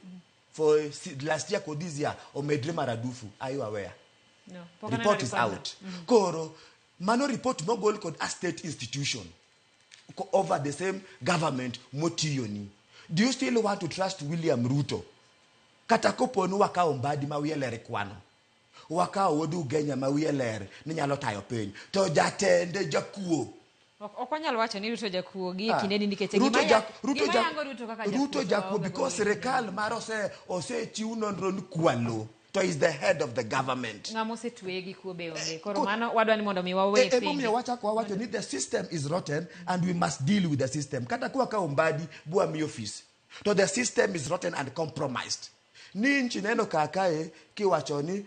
For last year kod this year omedre maradufu. Are you aware? No, pok aneno Report is report no. out. Koro mano report mogol kod a state institution over the same government motiyoni. Do you still want to trust William Ruto? Kata kopo ni wakawo Mbadi ma wiye ler kwano, wakawo wuod Ugenya ma wiye ler ni nyalo tayo piny, to jatende jakuo. Ok wanyal wacho ni Ruto jakuo gi e Ah. kindeni nikech Ruto Ruto gima yango Ruto kaka jakuo Ruto to jakuo waonge because go. sirikal mar osechiw nonro ni kwalo to is the head of the government. Ng'ama osetweye gi kuo be onge. Koro mano wadwa ni mondo mi wawe Emomiyo thingi. wachako wawacho ni the system is rotten and we must deal with the system. Kata kwa kawo Mbadi bwa mi office to the system is rotten and compromised. Ni nchi neno kakae kiwacho ni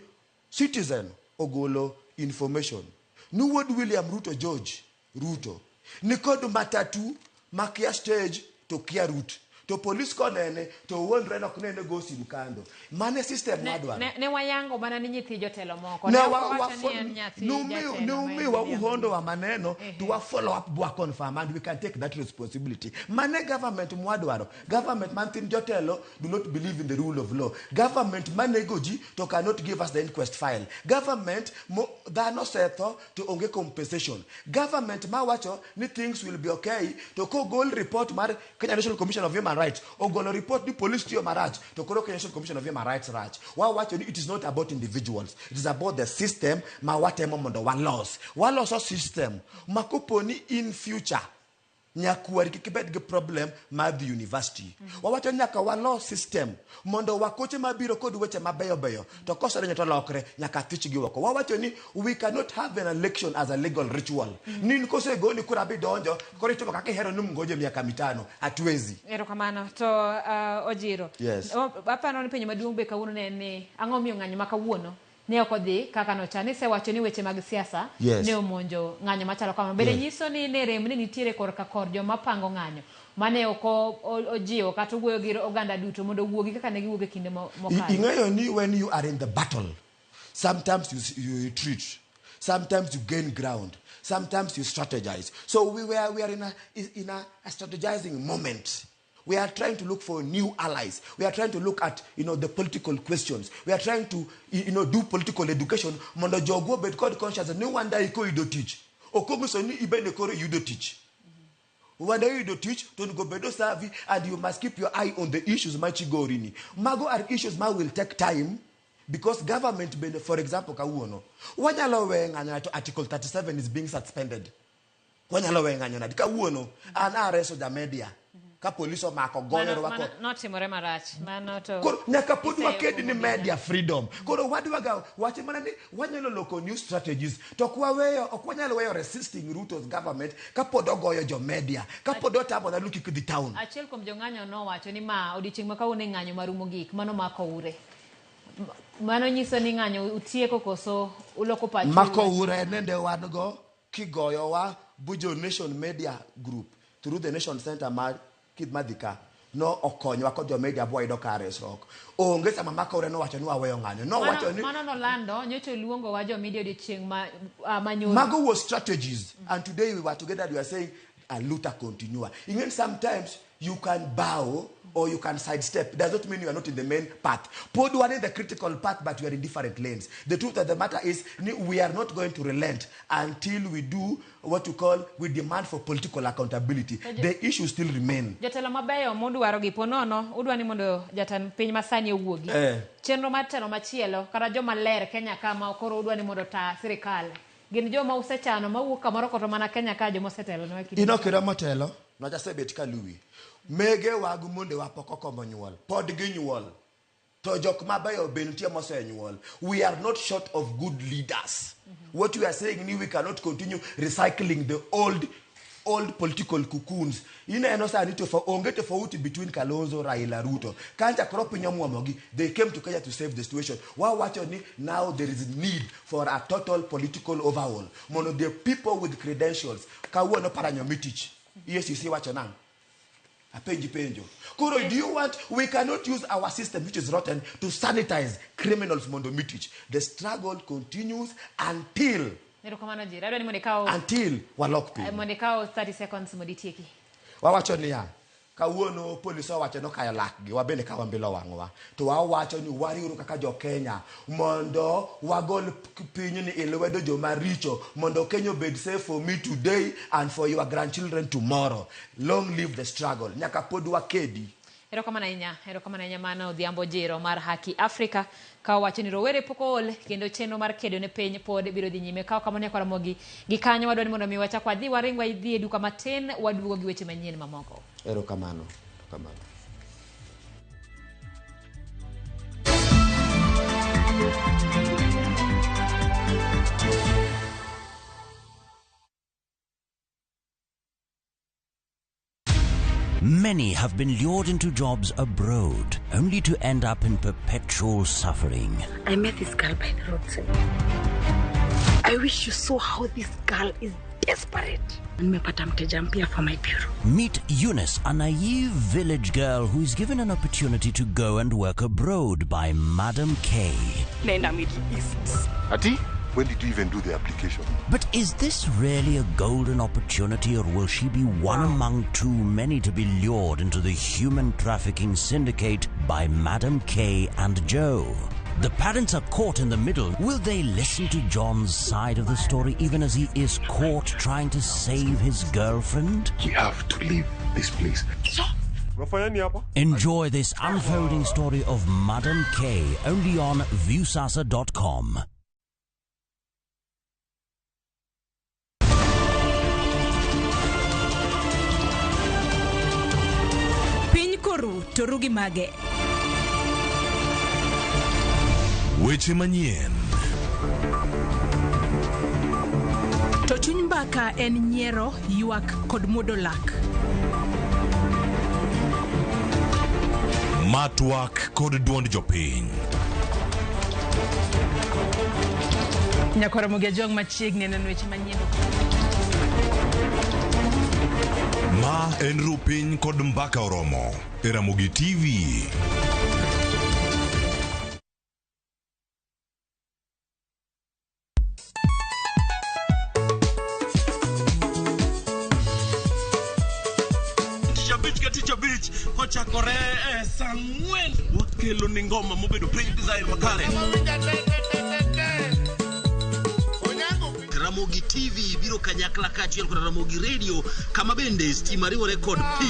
Citizen ogolo information ni wuod William Ruto, George Ruto, nikod matatu makia stage to kia route, to police konene to wuondre nok nene go sim kando. Mane system wadwaro. Ne wayango mana ni nyithi jotelo moko. Ne Ne ok wawacho ni en nyathi jatelo ma en numiwa William uhondo wa maneno to wa follow up bwa confirm, and we can take that responsibility. Mane government mwadwaro? Government man thin jotelo do not believe in the rule of law, government manego ji to cannot give us the inquest file, government mo dhano setho to onge compensation, government mawacho ni things will be okay to kogol report mar Kenya National Commission of Human Rights ogolo report ni police tiyo marach, to koro Kenya National Commission of Human Rights rach. Wawacho ni it is not about individuals, it is about the system ma watemo mondo walos. Waloso system ma kopo ni in future nyakwari kik bed gi problem mar dhi university. Wawacho nyaka walos system mondo wakoche mabiro kod weche mabeyo beyo to kosedonjo to lokre nyaka thichgi oko. Wawacho ni we cannot have an election as a legal ritual. Nin kosegoni kura bidonjo koro itimo kaka ihero ni mngoje miaka mitano. Hatuwezi. Erokamano. To Ojiro. Yes. Aparo ni penjo maduong' be kawuono ne en ni ang'o miyo ng'anyo ma kawuono ne ok odhi kaka nochan. Isewacho ni weche mag siasa ne omonjo ng'anyo machalo kamano. Bende nyiso ni ne rem ne nitiere korka kor joma pango ng'anyo mane ok ojiwo kata owuoyo gi oganda duto mondo owuogi kaka ne giwuok e kinde mokalo. Ing'eyo ni when you are in the battle, sometimes you retreat, sometimes you gain ground, sometimes you strategize. So we are in a strategizing moment. We are trying to look for new allies. We are trying to look at the political questions. We are trying to do political education. Mondo jogo obed kod conscience ni wanda iko yudo tich. Ok onyiso ni ibende koro yudo tich. Wanda yudo tich to onego bedo savvy and you must keep your eye on the issues machigorini. Mago are issues ma will take time because government bende, for example, kawuono wanyalo weyo ng'anyo to Article 37 is being suspended. Wanyalo weyo ng'anyo nadi kawuono an areso ja media ka polis omako goyo Mano, rwako mano notimore marach. Mano to Koro nyaka pod iseyo waked ni kuom media freedom. Koro wadwaga wach mana ni wanyalo loko new strategies to ok waweyo, ok wanyal weyo resisting Ruto's government kapod ogoyo jo media, kapod otamo dhano kik dhi town. Achiel kuom jong'anyo nowacho ni ma odiochieng' ma kawuono e ng'anyo marumo gik mano mako ure. Mano nyiso ni ng'anyo utieko koso uloko pachu? Mako ure nende wan go kigoyowa bujo Nation Media Group through the Nation Center mar Kidmadhika no okonywa kod jo media bwayudo ka resruok onge. Sama mako ure nowacho ni waweyo ng'anyo, nowacho ni Mano nolando nyocha oluongo wa jo media odiochieng' ma manyoro. Mago was strategies. And today we were together, we were saying, a luta continua. Even sometimes you can bow or you can sidestep. Does not mean you are not in the main path. Pod one in the critical path, but we are in different lanes. The truth of the matter is, we are not going to relent until we do what you call, we demand for political accountability. The issue still remain. Jotelo mabeyo mudwaro gi po nono udwa ni mondo jatend piny masani owuogi. Chenro mar telo machielo kata joma ler Kenya kama koro udwa ni mondo ta sirikal gin joma usechano mawuok kamoro koto mana Kenya ka joma osetelo ne kinde. Inokira motelo, nochasebet kaluwi. Mege wag mondewa pok okomo nyuol. Pod ginyuol. To jok mabeyo be nitie mosenyuol. We are not short of good leaders. What we are saying ni we cannot continue recycling the old political cocoons. Ineno sani onge tofauti between Kalonzo, Raila, Ruto. Kancha koro piny omuomogi, they came to Kenya to save the situation. Wawacho ni now there is need for a total political overhaul. Mondo the people with credentials, kawuono paranyo mitich. EACC wacho nang'? Apenji penjo. Koro do you want, we cannot use our system which is rotten to sanitize criminals mondo mitich. The struggle continues until Erokamano Jira. Adwa ni mondo ikaw until walok piny. Mondo ikaw 30 seconds mondo itieki. Wawacho niya, Kawuono polise owacho nokayo lakgi, wabende ka wambilo wang'wa. To wawacho ni wariwru kaka jo-Kenya mondo wagol pinyni e lwedo joma richo mondo Kenya obed safe for me today and for your grandchildren tomorrow. Long live the struggle. Nyaka pod wakedi. Erokamano ahinya, erokamano ahinya mano Odhiambo Jero mar Haki Africa ka owacho ni rowere pok ool kendo chenro mar kedo ne piny pod biro dhi nyime. Ka ok kamano nyaka Ramogi gi kanyo wadwa ni mondo mi wachak wadhi waring wadhi e duka matin waduogo gi weche manyien mamoko. Erokamano. Erokamano. Many have been lured into jobs abroad, only to end up in perpetual suffering. I met this girl by the roadside. I wish you saw how this girl is desperate. Nimepata mteja mpya for my bureau. Meet Eunice, a naive village girl who is given an opportunity to go and work abroad by Madam K. Naenda Middle East. Ati, when did you even do the application? But is this really a golden opportunity, or will she be one among too many to be lured into the human trafficking syndicate by Madam K and Joe? The parents are caught in the middle. Will they listen to John's side of the story even as he is caught trying to save his girlfriend? We have to leave this place. Unafanya nini hapa? Enjoy this unfolding story of Madam K only on Viusasa.com. Piny koru to ru gi mage. Weche manyien. To chuny mbaka en nyiero, ywak kod muodo lak. Matwak kod duond jopiny. Nyakwar Ramogi Ajwang' machiegni e neno weche manyien. Ma en Rupiny kod Mbaka Oromo e Ramogi TV. Tich abich ka tich abich kochakore e saa ang'wen wakelo ni ngoma mobedo piny design makare. Ramogi TV biro kanyakla kaachiel kod Ramogi Radio kama bende stima riwore kod pi.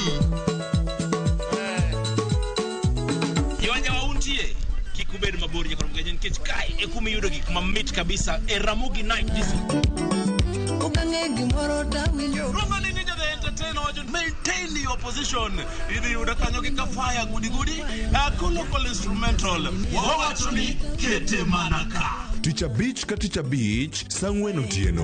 Jowanjawa untie kik ubed mabor nyaka Ramogi nikech kae e kuma iyudo gik mamit kabisa e Ramogi Night Disco. Okang'e gimoro tawinjo. Roma ni ninja the entertainer wacho maintain your position. Idhi yudo kanyo gi kafaya gudi gudi local instrumental. Wawacho ni kete mana ka. Tich abich ka tich abich saa ang'wen otieno.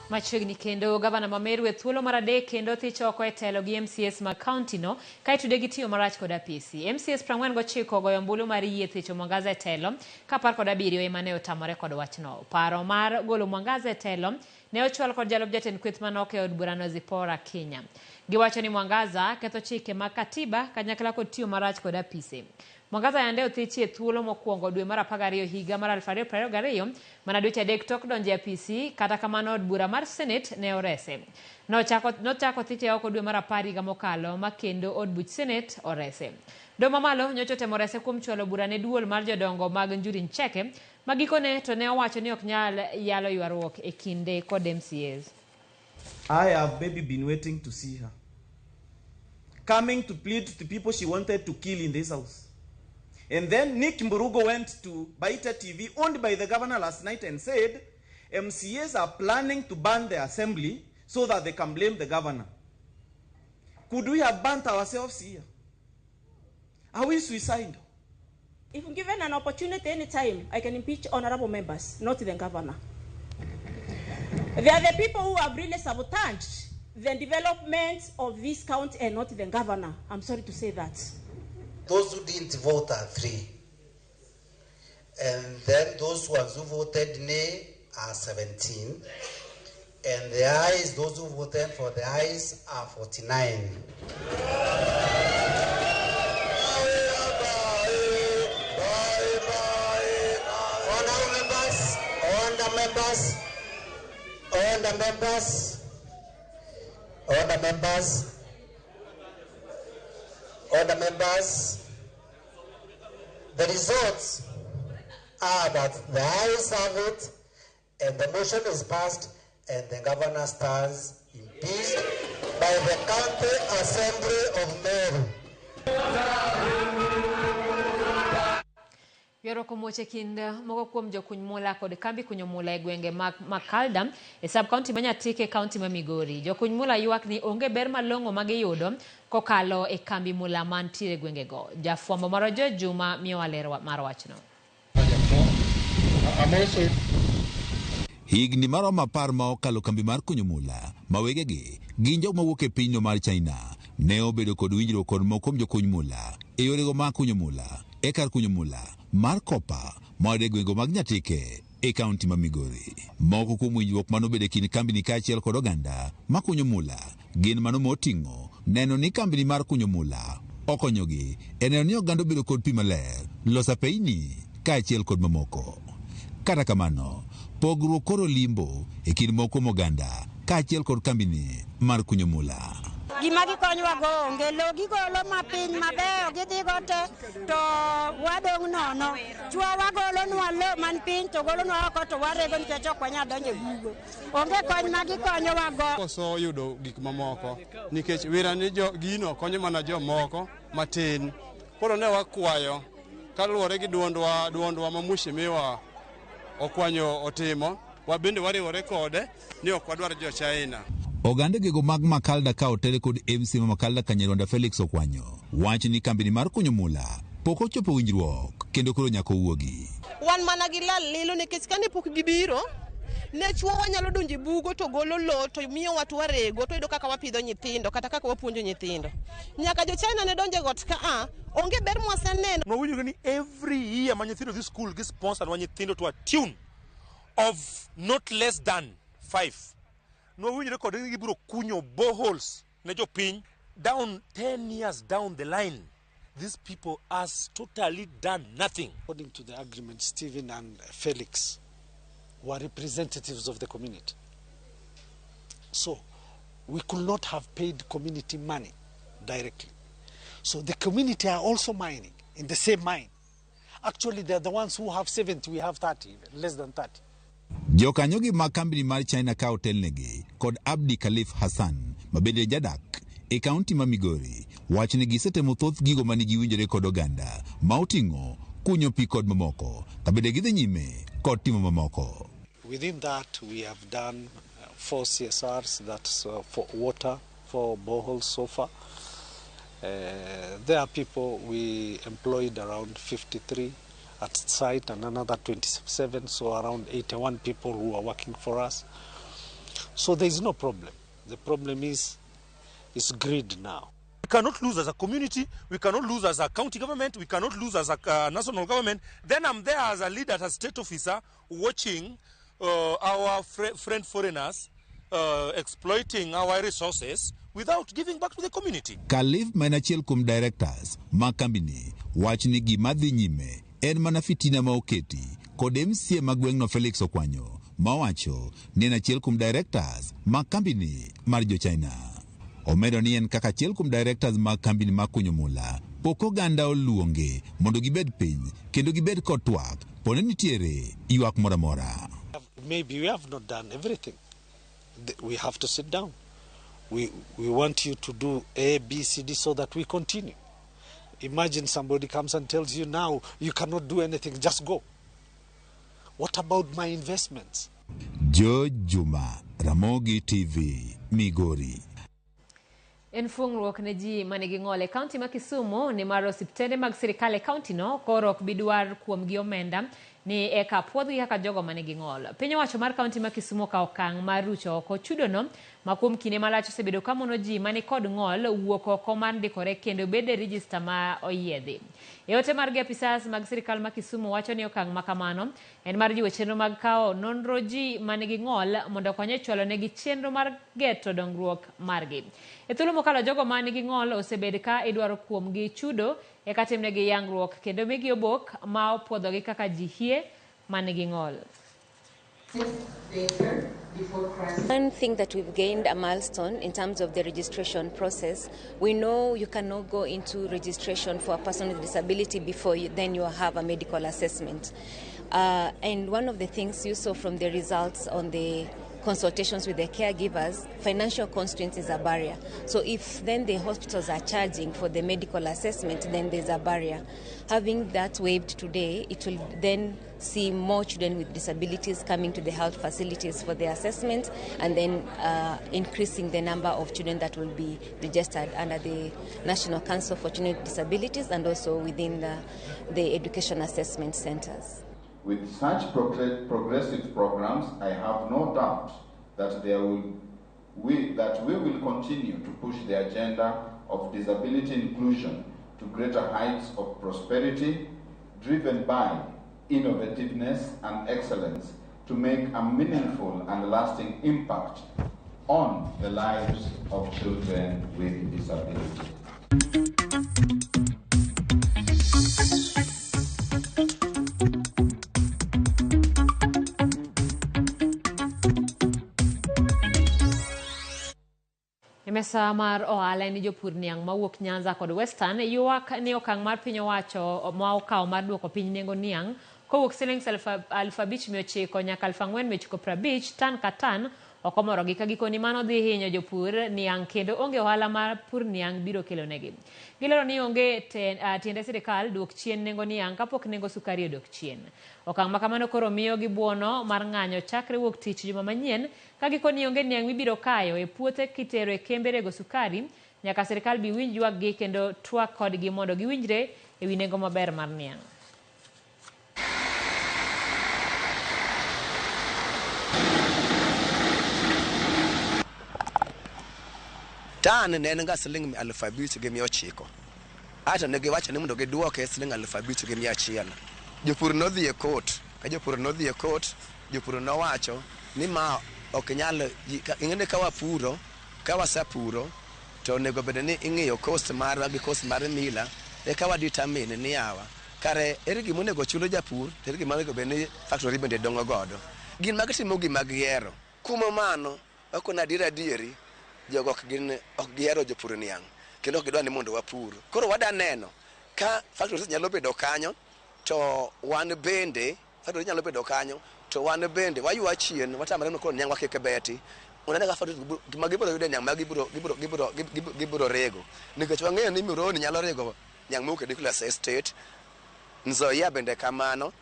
Machiegni kendo gavana ma Meru e thuolo mar adek kendo thich oko e telo gi MCAs ma kaunti no ka itude gi tiyo marach kod apisi. MCAs 49 ogoyo ombulu mar yie thicho Mwangaza e telo ka 17 ema ne otamore kod wachno. Paro mar golo Mwangaza e telo ne ochwal kod jalup jatend kweth manok e od burano Zipporah Kenya. Giwacho ni Mwangaza ketho chike mag katiba kanyakla kod tiyo marach kod apise. Mwangaza yande othichi e thuolo mokwongo dwe mar 12 higa mar 2022 mana dweche adek tok donjo e apisi, kata kamano od bura mar Senate ne orese. Nochako thiche oko dwe mar 10 higa mokalo ma kendo od buch Senate orese. Doho mamalo nyocha otemo rese kuom chwalo bura ne duol mar jodongo mag Njuri Ncheke ma gikone to ne owacho ni ok nyal yalo ywaruok e kinde kod MCAs. I have maybe been waiting to see her. Coming to plead to people she wanted to kill in this house. And then Nick Mburugo went to Baita TV, owned by the governor last night, and said MCAs are planning to ban the assembly so that they can blame the governor. Could we have burnt ourselves here? Are we suicidal? If given an opportunity any time, I can impeach honorable members, not the governor. They are the people who have really sabotaged the development of this county and not the governor. I'm sorry to say that. Those who didn't vote are 3. And then those ones who voted nay are 17. And the ayes, those who voted for the ayes are 49. members, order members, order members, order members. The results are that the ayes have it and the motion is passed and the governor stands impeached by the County Assembly of Meru. Ywaruok omuoch e kind moko kuom jokuny mula kod kambi kunyo mula e gwenge mag Makalda e sub county ma Nyatike e kaunti ma Migori. Jokuny mula ywak ni onge ber malong'o ma giyudo kokalo e kambi mula mantiere e gwengego. Jafwambo marwa George Juma miyowa ler mar wachno. Higni maromo 10 ma okalo kambi mar kunyo mula ma wegegi gin jok mawuok e pinyno mar China ne obedo kod winjruok kod moko kuom jokuny mula e yorego mag kunyo mula e kar kunyo mula mar Kopa ma e gwenge mag Nyatike e kaunti ma Migori. Moko kuom winjruok manobedo e kind kambini kaachiel kod oganda ma kunyo mula gin mano moting'o neno ni kambini mar kunyo mula okonyogi e neno ni oganda obedo kod pi maler, loso apeyni kaachiel kod mamoko. Kata kamano, pogruok koro limbo e kind moko kuom oganda kaachiel kod kambini mar kunyo mula. Gima gikonyowago onge, lowo gigolo mapiny mabeyo gidhigo te to wadong' nono. Chwowa golonwa lowo man piny to golonwa oko to warego nikech ok wanyal donjo e bugo. Onge kony ma gikonyowago. Koso yudo gik mamoko nikech wira ni gino konyo mana jomoko matin. Koro ne wakwayo kaluwore gi duondwa ma mheshimiwa Okwanyo otimo, wabende wariwore kode ni ok wadwar jo China. Oganda gego mag Makalda ka otere kod MC ma Makalda Kanyarwanda Felix Okwanyo wach ni kambini mar kunyo mula pok ochopo winjruok kendo koro nyaka owuogi. Wan mana gi lal lilo nikech kane pok gibiro ne chwowa nyalo donjo e bugo to golo lowo to miyowa to warego to yudo kaka wapidho nyithindo kata kaka wapuonjo nyithindo. Nyaka jo China ne donjo e got ka a onge ber mwaseneno. Nwawinjore ni every year ma nyithindo dhi school gi sponsor nwa nyithindo to a tune of not less than 5. Nwawinjore kod ni gibiro kunyo boreholes ne jopiny down 10 years down the line. These people has totally done nothing. According to the agreement, Stephen and Felix were representatives of the community. So we could not have paid community money directly. So the community are also mining in the same mine. Actually, they are the ones who have 70, we have 30, even less than 30. Jokanyogi mag kambini mar China ka otelnegi kod Abdi Khalif Hassan mabende jadak e kaunti ma Migori wacho ni gisetemo thoth gigo manigi winjore kod oganda ma oting'o kunyo pi kod mamoko ka bende gidhi nyime kod timo mamoko. Within that, we have done 4 CSRs, that's for water, 4 boreholes so far. There are people we employed around 53 at site and another 27, so around 81 people who are working for us. So there is no problem. The problem is greed now. We cannot lose as a community, we cannot lose as a county government, we cannot lose as a national government. Then I'm there as a leader, as a state officer, watching our friend foreigners exploiting our resources without giving back to the community. Khalif ma en achiel kuom directors mag kambini wach ni gima dhi nyime en mana fitina ma oketi kod MCA ma gweng'no Felix Okwanyo ma owacho ni en achiel kuom directors mag kambini mar jo China. Omedo ni en kaka achiel kuom directors mag kambini mar kunyo mula pok oganda oluonge mondo gibed piny kendo gibed kod twak pone nitiere ywak moro amora. Maybe we have not done everything. We have to sit down. We want you to do A, B, C, D so that we continue. Imagine somebody comes and tells you now you cannot do anything, just go. What about my investments? George Juma, Ramogi TV, Migori. En fuong'ruok ne ji manigi ng'ol e kaunti ma Kisumu ni mar osiptende mag sirikal e kaunti no koro ok bi dwar kuomgi omenda ni eka puodhgi kaka jogo manigi ng'ol. Piny owacho mar kaunti ma Kisumu okawo okang' mar rucho oko chudono ma kuom kinde malach osebedo ka mono ji mani kod ng'ol wuok oko mar ndikore kendo bedo e rijista ma oyiedhi. E ote margi apisas mag sirikal ma Kisumu wacho ni okang' ma kamano en mar jiwo chenro mag kawo nonro ji manigi ng'ol mondo okony e chwalo negi chenro mar geto dongruok margi. E thuolo mokalo jogo manigi ng'ol osebed ka idwaro kuomgi chudo eka timnegi yangruok kendo migi obok ma opuodhogi kaka ji hie manigi ng'ol. One thing that we've gained a milestone in terms of the registration process, we know you cannot go into registration for a person with disability before then you have a medical assessment. And one of the things you saw from the results on the consultations with the caregivers, financial constraints is a barrier. So if then the hospitals are charging for the medical assessment, then there's a barrier. Having that waived today, it will then see more children with disabilities coming to the health facilities for the assessment, and then increasing the number of children that will be registered under the National Council for Children with Disabilities and also within the education assessment centers. With such progressive programs, I have no doubt that we will continue to push the agenda of disability inclusion to greater heights of prosperity, driven by innovativeness and excellence, to make a meaningful and lasting impact on the lives of children with disability. Mesa mar ohala ni jopur niang' mawuok Nyanza kod Western ywak ni okang' mar piny owacho ma okawo mar duoko piny nengo niang' kowuok siling 5,900 nyaka 4,950 tan ka tan ok omorogi ka gikoni mano dhi hinyo jopur niang' kendo onge ohala mar pur niang' biro kelonegi. Gilero ni onge tiende sirikal duok chien nengo niang' kapok nengo sukari odok chien. Okang' ma kamano koro miyo gi buono mar ng'anyo chakre wuok tich juma manyien ka gikoni onge niang' mibiro kayo e puothe kitero e kembe rego sukari nyaka sirikal bi winj ywakgi kendo twak kodgi mondo giwinjre e wi nengo maber mar niang'. Tan ne en ga siling 5,900. Ato ne giwacho ni mondo giduoke siling 5,100. Jopur nodhi e court, ka jopur nodhi e court, jopur nowacho ni ma ok nyal, ing'e ka wapuro, ka wasepuro to onego bed ni ing'iyo cost marwa gi cost mar mila eka wa determine ni yawa kare ere gima onego chulo japur to ere gima onego bed ni factory bende dongo godo. Gin magitimo gima gihero. Kuom mano wakona adieri jogo ok gihero jopur niang' kendo ok gidwa ni mondo wapur. Koro wada neno ka factories nyalo bedo kanyo to wan bende factories nyalo bedo kanyo to wan bende waywa chien watamre ni koro niang' wakike beti. Unaneno ka factories ma gibiro yudo niang' ma gibiro rego nikech wang'eyo ni Muhoroni nyalo rego niang' mowuok e Nicholas Estate, Nzoia bende kamano,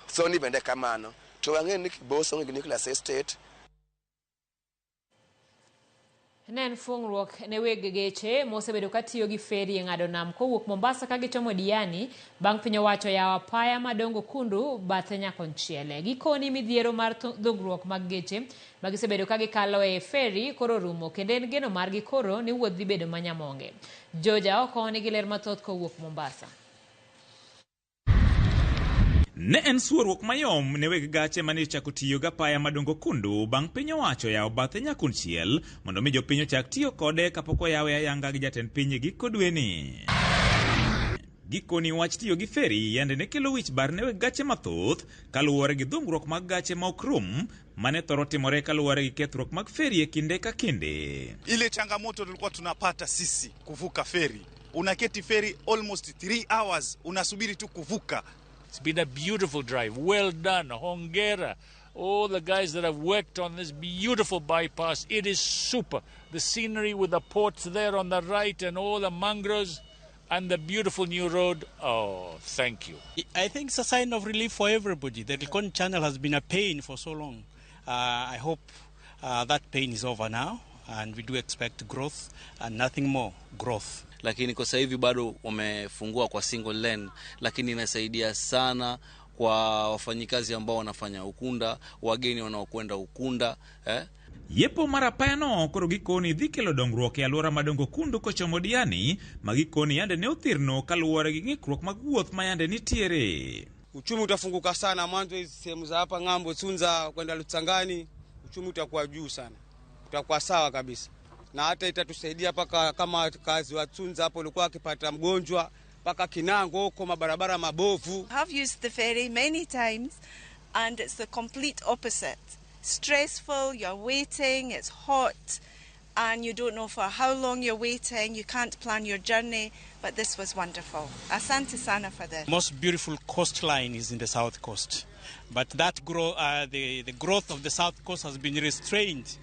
Sony bende kamano, to wang'eyo ni Kibos onge gi Nicholas Estate. Ne en fuong'ruok ne weg geche mosebedo katiyo gi feri e ng'ado nam kowuok Mombasa ka gichomo Diani bang' piny owacho yawo apaya madongo kundu bathe nyakonchiel. Gikoni midhiero mar dhungruok mag geche ma gisebedo ka gikalo e feri koro rumo kendo en geno margi koro ni wuoth dhi bedo manyamonge. Joja oko nigi ler mathoth kowuok Mombasa. Ne en suoruok mayom ne weg gache mane ochako tiyo gi apaya madongo kundu bang' piny owacho yawo bathe nyakonchiel mondo mi jopiny ochak tiyo kode kapok oyawe ayanga gi jatend piny e giko dweni. Gikoni wach tiyo gi feri yande ne kelo wich bar ne weg gache mathoth kaluwore gi dhungruok mag gache ma ok rum mane thoro timore kaluwore gi kethruok mag feri e kinde ka kinde. Ile changamoto tulikuwa tunapata sisi kuvuka feri, unaketi feri almost 3 hours unasubiri tu kuvuka. It's been a beautiful drive. Well done. Hongera. All the guys that have worked on this beautiful bypass. It is super. The scenery with the ports there on the right and all the mangroves and the beautiful new road. Oh, thank you. I think it's a sign of relief for everybody. The Likoni Channel has been a pain for so long. I hope that pain is over now, and we do expect growth and nothing more, growth. Lakini kwa sasa hivi bado wamefungua kwa single lane, lakini inasaidia sana kwa wafanyikazi ambao wanafanya Ukunda, wageni wanaokwenda Ukunda, Yepo mar apayano koro gikoni dhi kelo dongruok e alwora madongo kundu kochomo Diani ma gikoni yande ne othirno kaluwore gi ng'ikruok mag wuoth ma yande nitiere. Uchumi utafunguka sana mwanzo hizi sehemu za hapa ng'ambo Tsunza kwenda Lutsangani, uchumi utakuwa juu sana, utakuwa sawa kabisa, na hata itatusaidia paka kama kazi wa Tsunza hapo ulikuwa akipata mgonjwa paka Kinango huko mabarabara mabovu. I have used the ferry many times and it's the complete opposite. Stressful, you're waiting, it's hot, and you don't know for how long you're waiting, you can't plan your journey, but this was wonderful. Asante sana for this. Most beautiful coastline is in the South Coast, but that the growth of the South Coast has been restrained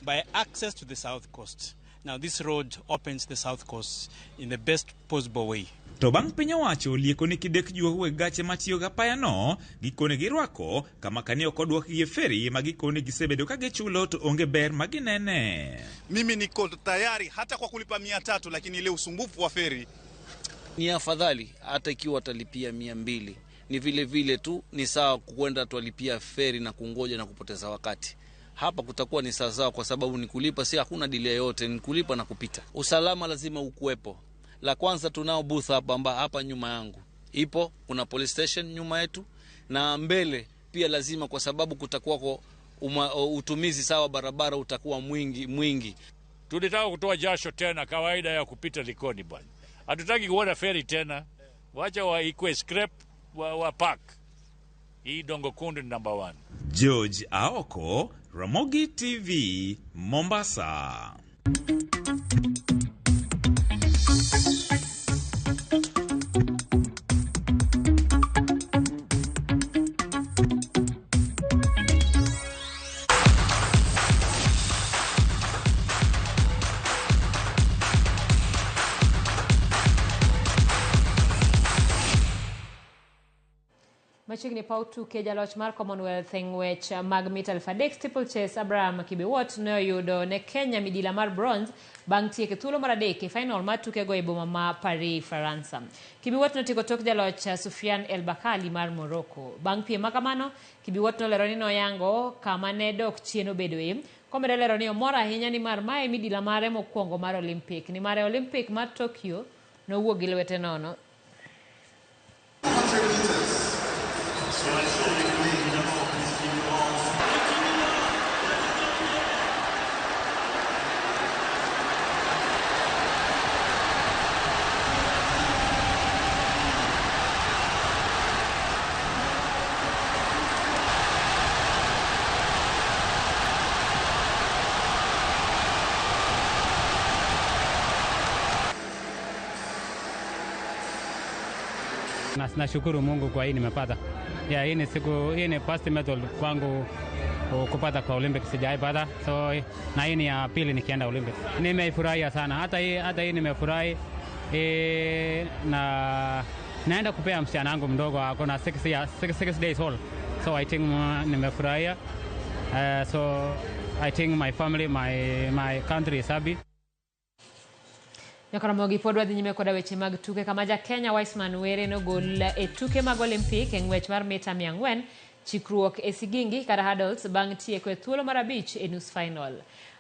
by access to the South Coast. Now this road opens the South Coast in the best possible way. To bang' piny owacho olieko ni kidek juok weg gache matiyo gi apayano, gikone girwako kama kani ok odwokgi e feri ma gikone gisebedo ka gichulo to onge ber ma ginene. Mimi niko tayari hata kwa kulipa 300, lakini ile usumbufu wa feri ni afadhali hata ikiwa watalipia 200. Ni vile vile tu ni sawa kwenda tualipia feri na kungoja na kupoteza wakati. Hapa kutakuwa ni sawa kwa sababu ni kulipa, si hakuna delay yote, ni kulipa na kupita. Usalama lazima ukuwepo. La kwanza tunao booth hapa amba hapa nyuma yangu ipo, kuna police station nyuma yetu na mbele pia lazima, kwa sababu kutakuwa kwa utumizi sawa barabara utakuwa mwingi mwingi. Tulitaka kutoa jasho tena kawaida ya kupita Likoni bwana. Hatutaki kuona ferry tena. Wacha wa ikwe scrap wa park. Hii Dongo Kundu ni number 1. George Aoko, Ramogi TV, Mombasa. Machiegni paw tuke jaloch mar Commonwealth e ng'wech mag mita 3000 steeplechase Abraham Kibiwot ne oyudo ne Kenya midila mar bronze bang' tieko thuolo mar 3 e final mar tukego e boma ma Paris, Faransa. Kibiwot notieko tok jaloch Soufiane El Bakkali mar Morocco. Bang' piem ma kamano, Kibiwot nolero ni noyango kama ne dok chien obedoe, komedo lero ni omor ahinya ni mar mae midila mare mokwongo mar Olympic. Ni mare Olympic mar Tokyo nowuok gi lwete nono. Nashukuru Mungu kwa hii nimepata. Yeah, hii ni siku, hii ni first medal kwangu kupata kwa Olympics, sijaipata. So na hii ni ya pili nikienda Olympics. Nimeifurahia sana. Hata hii nimefurahi. Na naenda kupea msichana wangu mdogo ako na 6 days old. So I think nimefurahia. So I think my family, my country is happy. Nyakaramogi pod wadhi nyime koda weche mag tuke kama ja Kenya Wiseman Were nogol e tuke mag Olympic e ng'wech mar mita 400 chikruok e sigingi kata hurdles bang' tieko e thuolo mar 5 e nus final.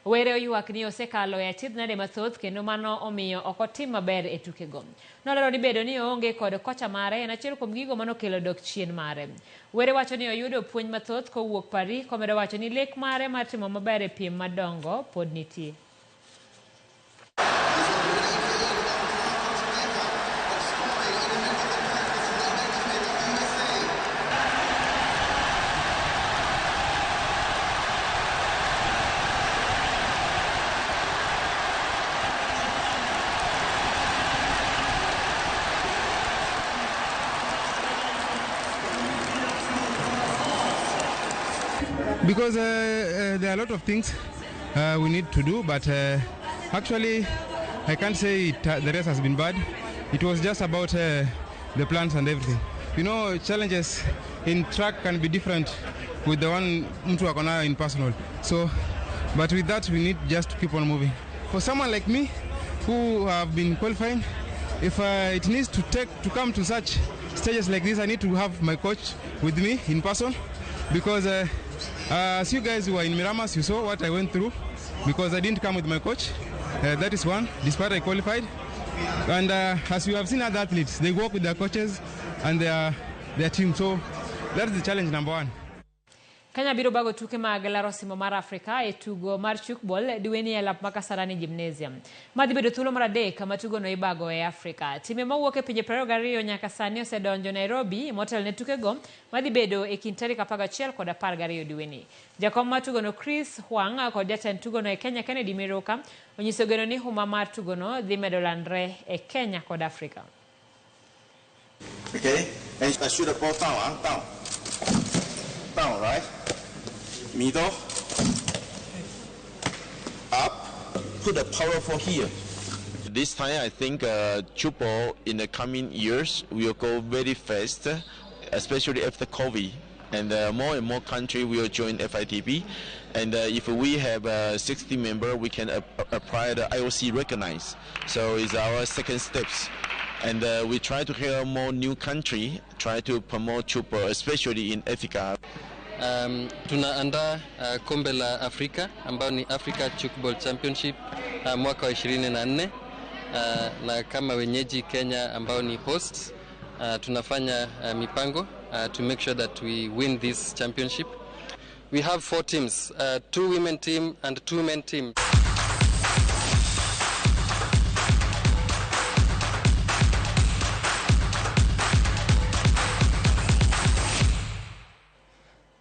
Were oywak ni osekalo e achiedh nade mathoth kendo mano omiyo ok otim maber e tukego. Nolero ni bedo ni oonge kod kocha mare en achiel kuom gigo manokelo dok chien mare. Were wacho ni oyudo puonj mathoth kowuok Paris, komedo wacho ni lek mare mar timo maber e piem madongo pod nitie. Because there are a lot of things we need to do, but actually I can't say the race has been bad. It was just about the plans and everything. You know, challenges in track can be different with the one mtu ako nayo in personal. So, but with that we need just to keep on moving. For someone like me who have been qualifying, if it needs to take to come to such stages like this, I need to have my coach with me in person, because as you guys who are in Miramas, you saw what I went through because I didn't come with my coach. That is one, despite I qualified. And as you have seen other athletes, they work with their coaches and their team. So that is the challenge number one. Kenya biro bago tuke mag laro simo mar Afrika e tugo mar tchoukball dweni e lap ma Kasarani Gymnasium. Ma dhi bedo thuolo mar adek ma tugono ibago e Afrika. Timbe mawuok e pinje 22 nyaka sani osedonjo Nairobi motelo ne tukego madhi bedo e kind tarik 11 kod 12 dweni. Jakom mar tugono Chris Huang kod jatend tugono e Kenya Kennedy Miruka onyiso geno ni huma mar tugono dhi medo landre e Kenya kod Afrika. Okay, and I shoot the ball down, down, down, right? Middle, up. Put the powerful here. This time, I think tchoukball in the coming years will go very fast, especially after COVID. And more and more countries will join FITB. And if we have 60 members, we can apply the IOC recognize. So it's our second steps. And we try to hear more new country, try to promote tchoukball, especially in Africa. Tunaandaa kombe la Afrika ambayo ni Africa Tchoukball Championship mwaka wa 24 na kama wenyeji Kenya ambao ni hosts tunafanya mipango to make sure that we win this championship. We have 4 teams, 2 women team and 2 men team.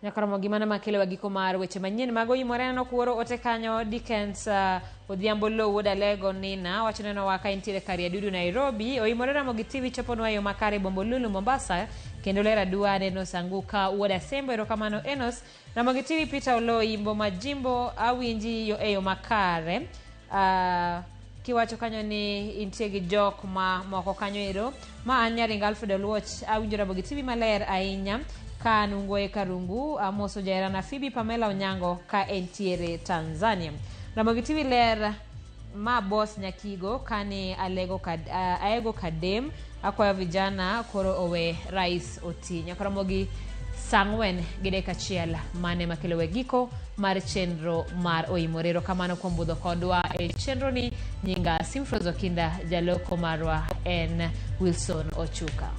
Nyakoromo gimana makelo giko mar weche manyien mago yimore no kuoro ote kanyo Dickens Odhiambo Low wuod Alego Nina wacho neno waka intiere Kariadudu Nairobi oyimore Ramogi TV choponwa yo makare Bombolulu Mombasa kendo lera dua neno Sanguka wuod Asembo erokamano Enos Ramogi TV Peter Oloi Mboma Jimbo awinji yo eyo makare kiwacho kanyo ni intie gi jok ma moko kanyo ero ma an Nyaringa Alfred Oluoch awinjo Ramogi TV maler ahinya ka nungo e Karungu amoso jaherana Phoebe Pamela Onyango ka entiere Tanzania. Ramogi TV ler ma boss Nyakigo kani alego kad, aego kadem akwayo vijana koro owe rais oti. Nyakoromogi sang'wen gi dakika achiel mane makelo we giko mar chenro mar Oimore. Erokamano kuom budho kodwa e chenro ni. Nyinga Simfrozo Kinda, jaloko marwa en Wilson Ochuka.